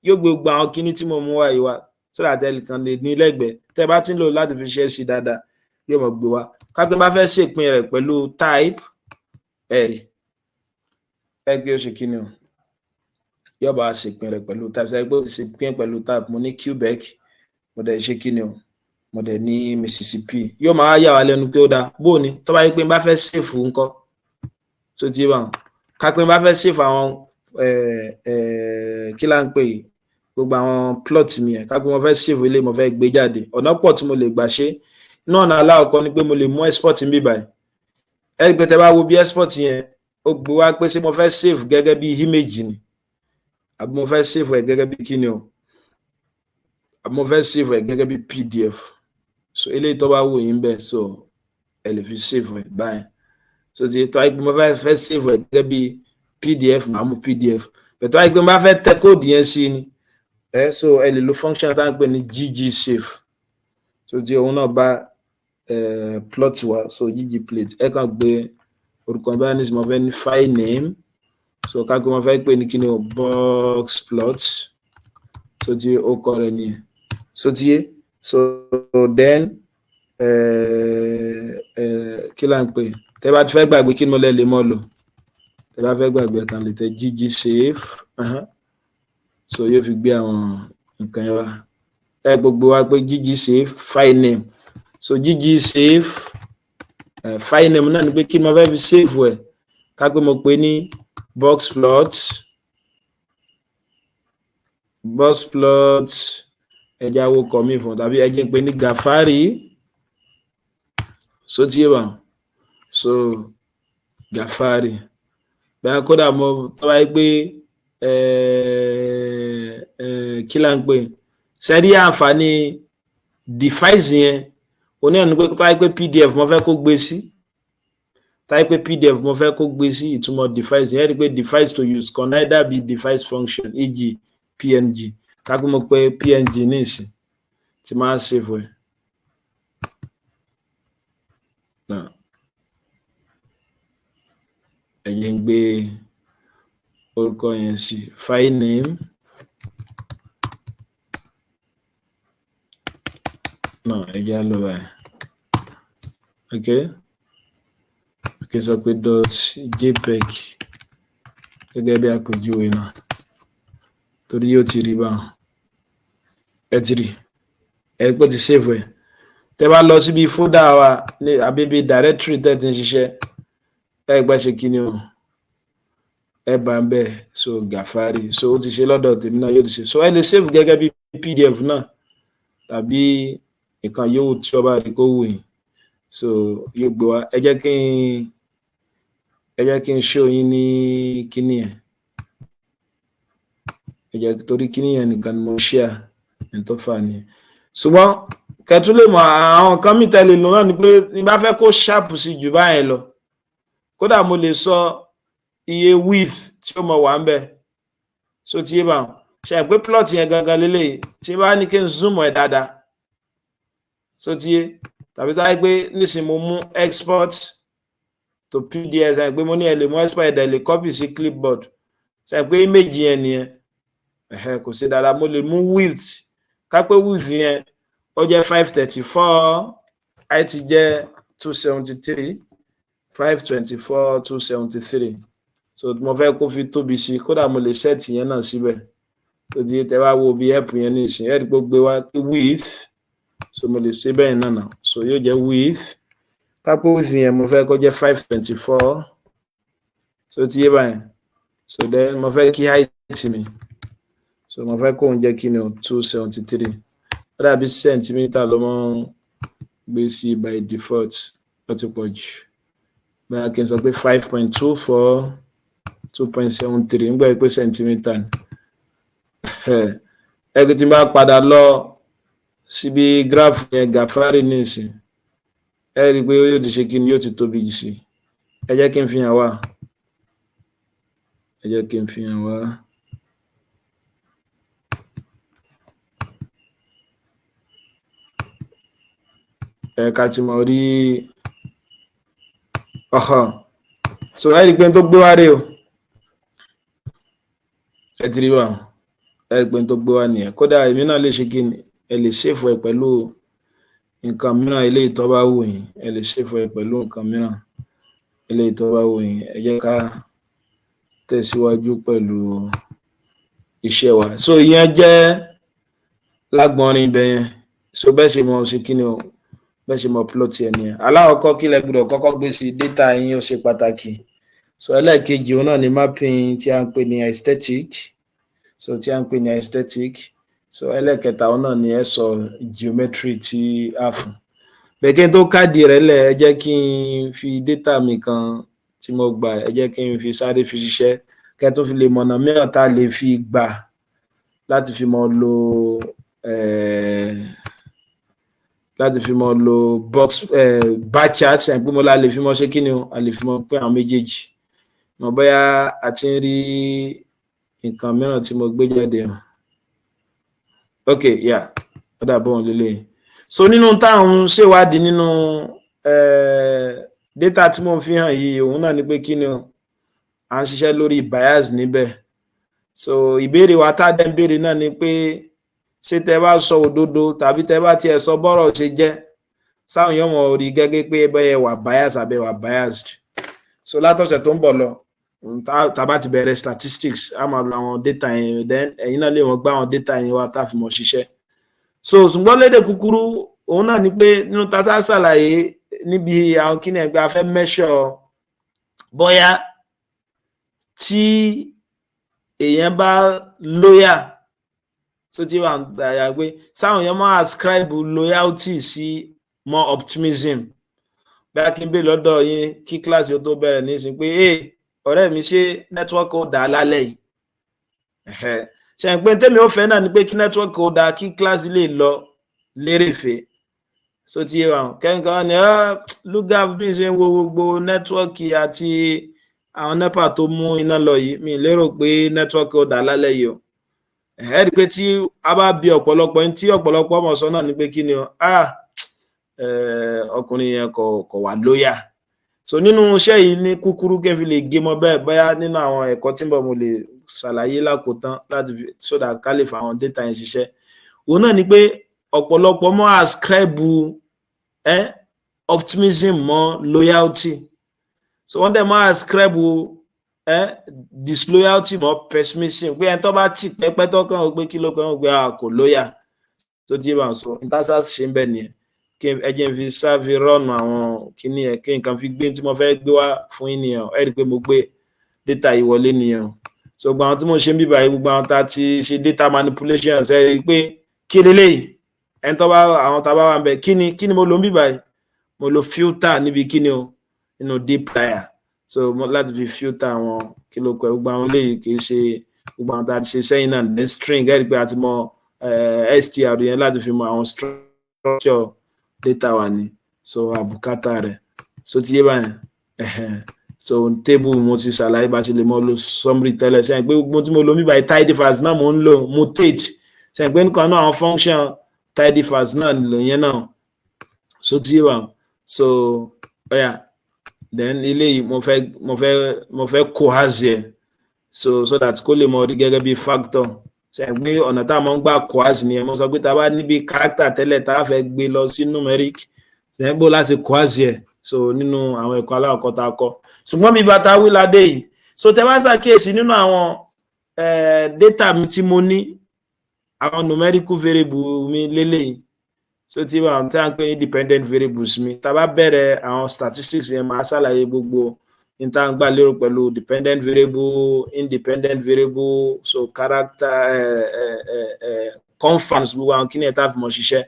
yóò gbé gbogbo àwọn kíní tí mo mú wá yìí wá. So that ẹ kàn lè ní lẹ́gbẹ̀ẹ́ tẹ́ bá ti ń lò láti fi ṣe é sí dáadáa, yóò mọ̀ gbé wá. Ká pé bá fẹ́ ṣèpín rẹ̀ pẹ̀lú type, ẹ rí ẹ gbé, ó ṣe kí ni o, yóò bá ṣèpín rẹ̀ pẹ̀lú type. Ṣe pé ó ti ṣèpín pẹ̀lú type? Mo ní Quebec, mo dẹ̀ ṣe kí ni o, mo dẹ̀ ní Mississippi. Yóò máa yà wá lẹ́nu pé ó dáa, bó ni tó bá yẹ pé n bá fẹ́ save ńkọ́? Tó ti bá wọn, ká pé n bá fẹ́ save àwọn, kí là ń pè yìí, gbogbo àwọn plot mi yẹn, ká pé mo fẹ́ save ilé, mo fẹ́ gbé jáde, ọ̀nà pọ̀ tí mo lè gbà ṣe. Inú ọ̀nà aláwọ̀kọ́ ni pé mo lè mú export níbí báyìí. Ẹ rí i pé tẹ́ bá wo bí export yẹn, ó gbé wá pé ṣé mo fẹ́ save gẹ́gẹ́ bí image ni, àbí mo fẹ́ save ẹ̀ gẹ́gẹ́ bí kíni o, àbí mo fẹ́ save ẹ̀ gẹ́gẹ́ bí PDF. So eléyìí tó bá wù yín bẹ́ẹ̀, so ẹ lè fi save ẹ̀ báyìí. So ti tó ayé pé mo fẹ́ save ẹ̀ gẹ́gẹ́ bí PDF, màá mú PDF. Bẹ̀tọ́ ayé pé mo bá fẹ́ tẹ code yẹn sí ni ẹ, so ẹ lè lo function tá à ń pè ní ggsave. So ti òun náà bá plot wa, so ggplot, ẹ kàn gbé orúkọ báyìí ní, mo fẹ́ ní file name. So ká pé mo fẹ́ pè ní kíni o, box plot. So ti ó kọ rẹ̀ nìyẹn. So ti yé. So then, kí là ń pè, tẹ́ bá ti fẹ́ gbàgbé kí ni mo lè mọ́ lò, tẹ́ bá fẹ́ gbàgbé, kan lè tẹ ggsave. So yóò fi gbé àwọn nǹkan yẹn wá. Ẹ gbogbo wa pé ggsave file name. So ggsave file name náà ni pé kí ni mo fẹ́ fi save ẹ̀. Ká pé mo pè ní box plot, box plot, ẹja wo kọ mí fún, tàbí ẹ jẹ́ n pè ní Gàfárì. So tí yé wa, so Gàfárì bẹ́ẹ̀. Kódà mo tọ́ bá yẹ pé kí là ń pè, sẹ́rí àǹfààní device yẹn oní ọ̀nà pé tó bá yẹ pé PDF mo fẹ́ kó gbé sí, tó bá yẹ pé PDF mo fẹ́ kó gbé sí, ìtumọ̀ device yẹn rí pé device to use can either be device function, e.g. PNG. Ká pé mo pè PNG ní ìsìn tí máa save ẹ̀ náà, ẹ jẹ́ ń gbé orúkọ yẹn sí file name náà. Ẹ jẹ́ á lò báyìí. Ok, sọ pé dot jpeg gẹ́gẹ́ bí àpèjúwe náà, torí yóò ti rí báwọn. Ẹ ti rí ẹ pé ti save ẹ. Tẹ́ bá lọ síbi folder wa ní àbí ibi directory tẹ́ ti ń ṣiṣẹ́, ẹ gbà ṣe kí ni o, ẹ bá ń bẹ̀. So Gàfárì, so ó ti ṣe lọ́dọ̀ tèmi náà, yóò ti ṣe. So ẹ lè save gẹ́gẹ́ bí PDF náà tàbí nǹkan yòówù tí ó bá rí kó wù yín. So yóò gbé wá. Ẹ jẹ́ kí n show yín ní kíní yẹn. Ẹ jẹ́ torí kíní yẹn nìkan ni mo share ní tó fà nìyẹn. Ṣùgbọ́n kẹtù lè mọ àwọn nǹkan mi tẹ́lẹ̀ lò náà ni pé ní bá fẹ́ kó sharp sí jù báyẹn lọ, kódà mo lè sọ iye width tí ó mọ wà ń bẹ. So tí yé bá wọn ṣe pé plot yẹn gangan lélẹ́yìí, tí bá ní kí n zoom ẹ̀ dáadáa, so tí yé, tàbí táyé pé nísìnyí mo mú export to PDF, ṣe pé mo ní ẹ lè mú export, ẹ̀ dẹ̀ lè copy sí clipboard, ṣe pé image yẹn nìyẹn, kò sí dáadáa. Mo lè mú width, ká pé width yẹn ó jẹ́ 534, height jẹ́ 273, 524, 273. So mo fẹ́ kó fi tóbi sí, kódà mo lè set yẹn náà síbẹ̀. Tó ti tẹ wá wo bí help yẹn ní ìsìn, ẹ̀ rí pé ó gbé wá width. So mo lè ṣe bẹ́ẹ̀ náà. So yóò jẹ́ width, ká pé width yẹn mo fẹ́ kó jẹ́ 524. So ti yé báyìí. So then mo fẹ́ kí height mi, so mo fẹ́ kóun jẹ́ kí ni o, 273. Ó dàbí centimeter ló mọ́ ń gbé sí by default, ó ti pọ̀ jù. Bóyá kí n sọ pé 5.24, 2.73, nígbà pé centimeter ni. Ẹ tí n bá padà lọ síbi graph yẹn, Gàfárì nísìn, ẹ rí i pé yóò ti ṣe kí ni, yóò ti tóbi jù sí. Ẹ jẹ́ kí n fi hàn wá, ẹ jẹ́ kí n fi hàn wá. Ẹ ká ti mọ̀ rí ọ̀hàn. So ẹ rí i pé n tó gbé wá rèé o. Ẹ ti rí wa, ẹ rí i pé n tó gbé wá nìyẹn. Kódà èmi náà lè ṣe kí ni, Ẹ lè save ẹ pẹ̀lú nǹkan mìíràn eléyìí tó bá wù yín. Ẹ lè save ẹ pẹ̀lú nǹkan mìíràn eléyìí tó bá wù yín. Ẹ jẹ́ ká tẹ̀síwájú pẹ̀lú iṣẹ́ wa. So ìyẹn jẹ́ lágbọ́nrin ibẹ̀ yẹn. So bẹ́ẹ̀ ṣe mọ̀ ṣe kí ni o, bẹ́ẹ̀ ṣe mọ̀ plot ẹ̀ nìyẹn. Alákọ̀ọ́kọ́, kí lẹ gbọ́dọ̀ kọ́kọ́ gbé sí? Data yín, ó ṣe pàtàkì. So ẹlẹ́ẹ̀kejì, òun náà ni mapping tí a ń pè ní aesthetic, so tí a ń pè ní aesthetic. So ẹlẹ́ẹ̀kẹta, òun náà ni ẹ sọ geometry tí a fún bẹ́ẹ̀. Kí n tó kádìí rẹ̀ lẹ̀, ẹ jẹ́ kí n fi data mi kan tí mo gbà, ẹ jẹ́ kí n fi sáré fi ṣiṣẹ́, kẹ́ tó fi lè mọ̀nà mìíràn tá a lè fi gbà láti fi mọ lo box bar chart ẹ̀, pé mo la lè fi mọ ṣe kí ni o, a lè fi mọ pín àwọn méjèèjì mọ̀ bóyá a ti ń rí nǹkan mìíràn tí mo gbé jáde hàn. Ok, yeah, ó dà bọ́ wọn lélẹ̀. So nínú táwọn ṣèwádìí nínú data tí mo fi hàn yìí, òun náà ni pé kí ni o, à ń ṣiṣẹ́ lórí bias níbẹ̀. So ìbéèrè wa tá a dẹ́ ń béèrè náà ni pé, ṣé tẹ bá sọ òdodo tàbí tẹ bá tiẹ̀ sọ bọ́rọ̀ ṣe jẹ́, sáwọn èèyàn mọ̀ rí gẹ́gẹ́ pé bẹ́ẹ̀ wà bias àbẹ̀ wà biased? So látọ̀sẹ̀ tó ń bọ̀ lọ, tá a bá ti bẹ̀rẹ̀ statistics, a máa lo àwọn data yẹn. Then ẹ̀yin náà lè wọ́n gbá àwọn data yẹn wá tá a fi mọ̀ ṣiṣẹ́. So ṣùgbọ́n lédè kúkúrú, òun náà ni pé nínú tá a sá ṣàlàyé níbi àwọn kíni ẹgbẹ́, a fẹ́ measure bóyá tí èèyàn bá loyal, so tí wà àyà pé sáwọn èèyàn máa ascribe loyalty sí more optimism. Bí a kì í bè lọ́dọ̀ yín kí kíláàsì ó tó bẹ̀rẹ̀ nísìnyí pé, "Ee, ọ̀rẹ́ mi, ṣé network ó dà lálẹ́ yìí?" Ṣe ń pé tèmi ó fẹ́ náà ni pé kí network ó dáa, kí kíláàsì lè lọ lérèfé. So ti yé wa kẹ́ńkàn wá ní lugaf bí n ṣe ń wo gbogbo network àti àwọn NEPA tó mú iná lọ yìí, mi lérò pé network ó dà lálẹ́ yìí o. Ẹ rí i pé tí a bá bi ọ̀pọ̀lọpọ̀ ní, tí ọ̀pọ̀lọpọ̀ ọmọ sọ náà ni pé kí ni o, ọkùnrin yẹn kò wà loyal. So nínú iṣẹ́ yìí, ní kúkúrú, kí n fi lè gé mọ́ bẹ́ẹ̀, bóyá nínú àwọn ẹ̀kọ́ tí ń bọ̀, mo lè ṣàlàyé lákòótán láti fi so that ká lè fa àwọn data yẹn ṣiṣẹ́. Òun náà ni pé ọ̀pọ̀lọpọ̀ mọ́ ascribe optimism mọ́ loyalty. So wọ́n dẹ̀ mọ́ ascribe disloyalty mọ́ pessimism, pé ẹni tó bá tì pẹ́pẹ́ tó kàn ó pé kí ló kàn ó pé a kò loyal. Tó ti bá ń sọ ìtàṣà ṣe ń bẹ̀ nìyẹn. Kí ẹ jẹ́ n fi sáfi run àwọn kíní ẹ̀, kí nǹkan fi gbé tí mo fẹ́ gbé wá fún yín nìyẹn. Ẹ rí i pé mo gbé data yìí wọlé nìyẹn. So gbogbo àwọn tí mo ṣe ń bíbá yìí, gbogbo àwọn tá a ti ṣe data manipulation, ẹ rí i pé kí leléyìí? Ẹni tó bá àwọn tá a bá wà ń bẹ, kí ni mo lò ń bíbá yìí? Mo lo filter níbi kí ni o, nínú dplyr. So mo láti fi filter àwọn kí ló kọ ẹ, gbogbo àwọn eléyìí kì í ṣe gbogbo àwọn tá a ti ṣe sẹ́yìn náà. Then string, ẹ rí i pé a ti mọ str yẹn láti fi mọ àwọn structure data wa ni. So àbùkátà rẹ̀, so ti yé báyẹn. So table, mo ti ṣàlàyé bá ṣe lè mọ lo summary tẹ́lẹ̀ sẹ́yìn, pé gbogbo tí mo lo mi báyìí, tidyverse náà mo ń lò, mutate sẹ́yìn, pé nǹkan náà, àwọn function tidyverse náà lò yẹn náà. So ti yé báyẹn. So oya, then eléyìí, mo fẹ́ coerce yẹ, so that kó lè mọ rí gẹ́gẹ́ bí factor sẹ́yìn, pé ọ̀nà tá a máa ń gbà coerce nìyẹn. Mo sọ pé tá a bá níbi character tẹ́lẹ̀ tá a fẹ́ gbé lọ sí numeric sẹ́yìn, bó láti coerce yẹ. So nínú àwọn ẹ̀kọ́ aláwọ̀kọ́ tá a kọ́, ṣùgbọ́n bí bàtà wí ládé yìí. So tẹ́ bá ṣàkíyèsí nínú àwọn data mi tí mo ní, àwọn numerical variable mi lélẹ́yìí. So tí wọ́n tí a ń pè ní dependent variables mi, tá a bá bẹ̀rẹ̀ àwọn statistics yẹn, máa ṣàlàyé gbogbo ní tá à ń gbà lérò pẹ̀lú dependent variable, independent variable, so character, confounds, gbogbo àwọn kíni ẹ̀ tá a fi mọ̀ ṣiṣẹ́.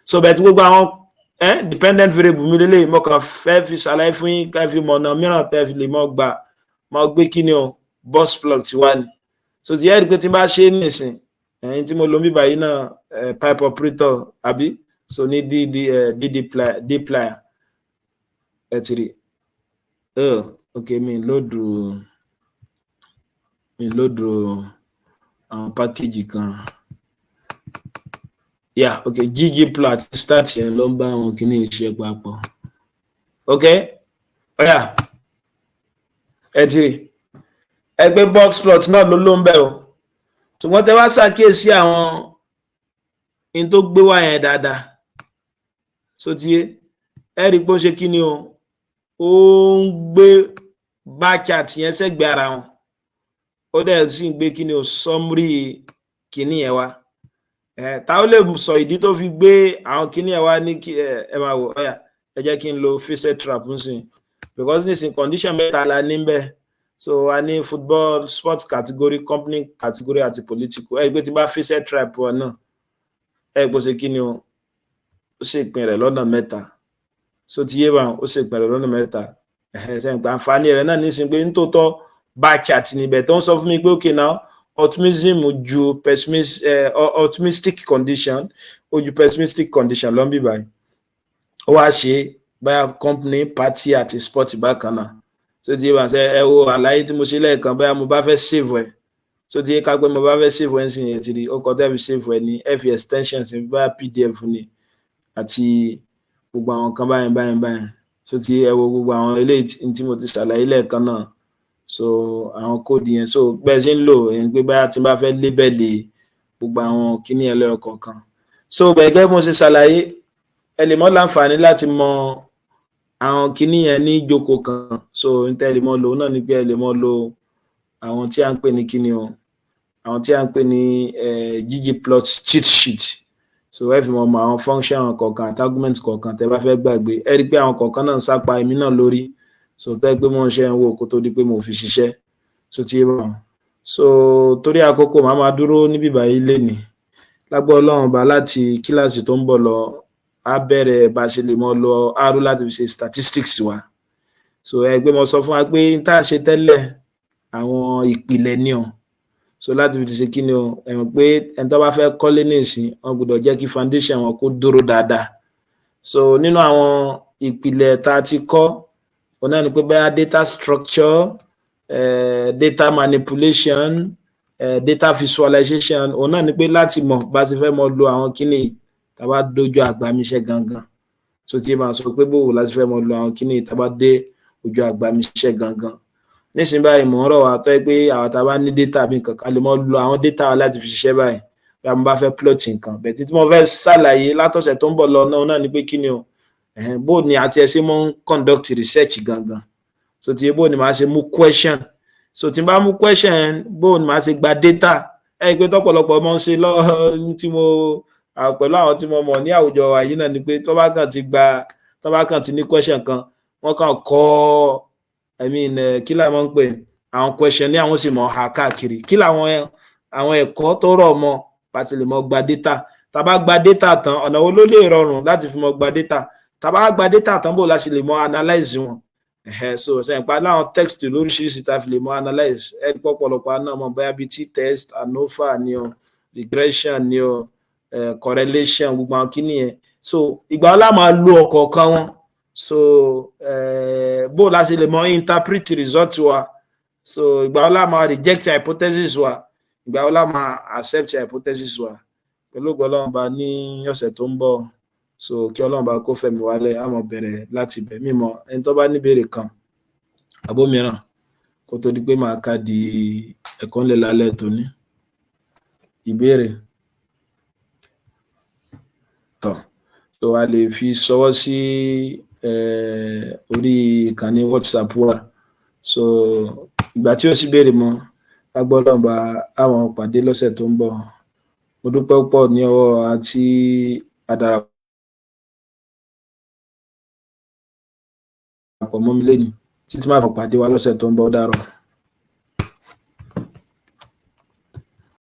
So bẹ́ẹ̀ tí gbogbo àwọn dependent variable mi lélẹ́yìí, mo kàn fẹ́ fi ṣàlàyé fún yín ká fi mọ̀ ọ̀nà mìíràn tẹ́ fi lè mọ̀ gbà mọ̀ gbé kíni o, box plot ti wá ní. So ti yẹ́ rí pé tí n bá ṣe é nìsín, ẹ̀yin tí mo lo bíbá yìí náà, pipe operator àbí, so ní dd dd dplyr, ẹ ti rí. Oh, ok, mi load àwọn package kan. Yeah, ok, ggplot stats yẹn ló ń bá àwọn kìíní iṣẹ́ papọ̀. Ok, oya, ẹ ti rí ẹ gbé box plot náà ló ń bẹ̀ o. Ṣùgbọ́n tẹ bá ṣàkíyèsí àwọn In tó gbé wá yẹn dáadáa, so ti yé, ẹ rí i pé ó ń ṣe kí ni o, ó ń gbé bar chart yẹn sẹ́gbẹ̀ẹ́ ara wọn, ó dẹ̀ sì ń gbé kí ni o, summary kíní yẹn wá. Ẹ ta ó lè sọ ìdí tó fi gbé àwọn kíní yẹn wá ní kí ẹ máa wò ọyà? Ẹ jẹ́ kí n lo facet wrap nísìn, because nísìn condition mẹ́ta la ní bẹ́ẹ̀. So a ní football, sports category, company category àti political. Ẹ rí i pé tí bá facet wrap wọn náà, ẹ gbọ́ ṣe kí ni o, ó sì pín rẹ̀ lọ́nà mẹ́ta. So ti yé wa, ó sì pín rẹ̀ lọ́nà mẹ́ta. Ẹ̀hẹ́n, sẹ́yìn pé àǹfààní rẹ̀ náà nísìnyí pé nítòótọ́ bar chart níbẹ̀ tó ń sọ fún mi pé, okay, now optimism ju pessimistic, optimistic condition ó ju pessimistic condition ló ń bì báyìí. Ó wá ṣe báyà company, party àti sport bákan náà. So ti yé wa, ṣe ẹ wo àlàyé tí mo ṣe lẹ́ẹ̀kan? Báyà mo bá fẹ́ save ẹ̀, so ti yé, ká pé mo bá fẹ́ save ẹ̀ ń sìn yẹn ti rí ó kọ tẹ́ fi save ẹ̀ ní ẹ fi extensions báyà PDF ni àti gbogbo àwọn kan báyẹn báyẹn báyẹn. So ti ẹ wo gbogbo àwọn eléyìí tí mo ti ṣàlàyé lẹ́ẹ̀kan náà, so àwọn code yẹn, so bẹ́ẹ̀ ṣe ń lò ẹni pé báyà tí n bá fẹ́ label gbogbo àwọn kíní ẹ̀ lẹ́yọ kọ̀ọ̀kan. So gẹ́gẹ́ bí mo ṣe ṣàlàyé, ẹ lè mọ́ láǹfààní láti mọ àwọn kíní yẹn ní ìjókòó kan. So n tẹ́ lè mọ́ lò náà ni pé ẹ lè mọ́ lo àwọn tí à ń pè ní kíní o, àwọn tí à ń pè ní ggplot cheat sheet. So ẹ fi mọ̀ mọ̀ àwọn function kọ̀ọ̀kan àti argument kọ̀ọ̀kan tẹ́ bá fẹ́ gbàgbé. Ẹ rí i pé àwọn kọ̀ọ̀kan náà ń sápa èmi náà lórí, so tẹ́ pé mo ń ṣe ń wò kó tó di pé mo fi ṣiṣẹ́. So ti yé báwọn. So torí àkókò, màá máa dúró níbí báyìí lénìí. Lágbó Ọlọ́run bá, láti kíláàsì tó ń bọ̀ lọ, á bẹ̀rẹ̀ bá a ṣe lè mọ lo R láti fi ṣe statistics wa. So ẹ gbé mo sọ fún wa pé n tá a ṣe tẹ́lẹ̀, àwọn ìpìlẹ̀ ni o. So láti fi ṣe kí ni o, ẹ mọ̀ pé ẹni tó bá fẹ́ kọ́lé nísìn, wọ́n gbọ́dọ̀ jẹ́ kí foundation wọn kó dúró dáadáa. So nínú àwọn ìpìlẹ̀ tá a ti kọ́, òun náà ni pé bóyá data structure, data manipulation, data visualization. Òun náà ni pé láti mọ̀ bá a ṣe fẹ́ mọ lo àwọn kíní tá a bá dójú àgbàmíṣẹ́ gangan. So tí màá sọ pé báwo la ṣe fẹ́ mọ lo àwọn kíní tá a bá dé ojú àgbàmíṣẹ́ gangan. Nísìnyí báyìí, mò ń rọ̀ wá tọ́ pé àwọn tá a bá ní data bí nǹkan kan, a lè mọ lo àwọn data wa láti fi ṣiṣẹ́ báyìí, bí a bá fẹ́ plot nǹkan bẹ́ẹ̀. Tí mo fẹ́ ṣàlàyé látọ̀sẹ̀ tó ń bọ̀ lọ náà ni pé kí ni o, bó ni àti ẹ ṣe mọ́ ń conduct research gangan. So tí bó ni màá ṣe mú question, so tí n bá mú question, bó ni màá ṣe gba data. Ẹ pé tọ́pọ̀lọpọ̀ mọ́ ń ṣe lọ́wọ́ tí mo pẹ̀lú àwọn tí mo mọ̀ ní àwùjọ wa yìí náà ni pé tó bá kàn ti gba, tó bá kàn ti ní question kan, wọ́n kàn kọ́, I mean, kí làwọn ń pè àwọn question ní, àwọn sì mọ̀ ha káàkiri. Kí làwọn àwọn ẹ̀kọ́ tó rọ̀ mọ́ bá ti lè mọ gba data? Tá bá gba data tán, ọ̀nà wo ló lè rọrùn láti fi mọ gba data? Tá bá gba data tán, bó la ṣe lè mọ analyze wọn? So ṣe pa láwọn test lóríṣiríṣi tá a fi lè mọ analyze. Ẹ pọ̀pọ̀lọpọ̀ náà mọ̀ bóyá bíi t-test, ANOVA ni o, regression ni o, correlation, gbogbo àwọn kíní yẹn. So ìgbà wo la máa lo ọ̀kọ̀ọ̀kan wọn? So bó la ṣe lè mọ interpret result wa? So ìgbà wo la máa reject hypothesis wa? Ìgbà wo la máa accept hypothesis wa? Pẹ̀lú ògo Ọlọ́run bá, ní ọ̀sẹ̀ tó ń bọ̀, so kí Ọlọ́run bá kó fẹ̀mí wálẹ̀, á mọ̀ bẹ̀rẹ̀ láti bẹ̀ mímọ̀. Ẹni tó bá níbèrè kan àbó mìíràn kó tó di pé màá ká di ẹ̀kọ́ ńlẹ̀ lálẹ́ tòní, ìbéèrè tọ̀, so a lè fi ṣọwọ́ sí orí ìkànnì WhatsApp wa. So ìgbà tí ó sì béèrè mọ́, lágbọ́dọ̀ bá àwọn pàdé lọ́sẹ̀ tó ń bọ̀. Mo dúpẹ́ púpọ̀ ní ọwọ́ àti àdàràpọ̀ mọ́ mi lénìí títí máa fi pàdé wa lọ́sẹ̀ tó ń bọ̀. Ó dàárọ̀.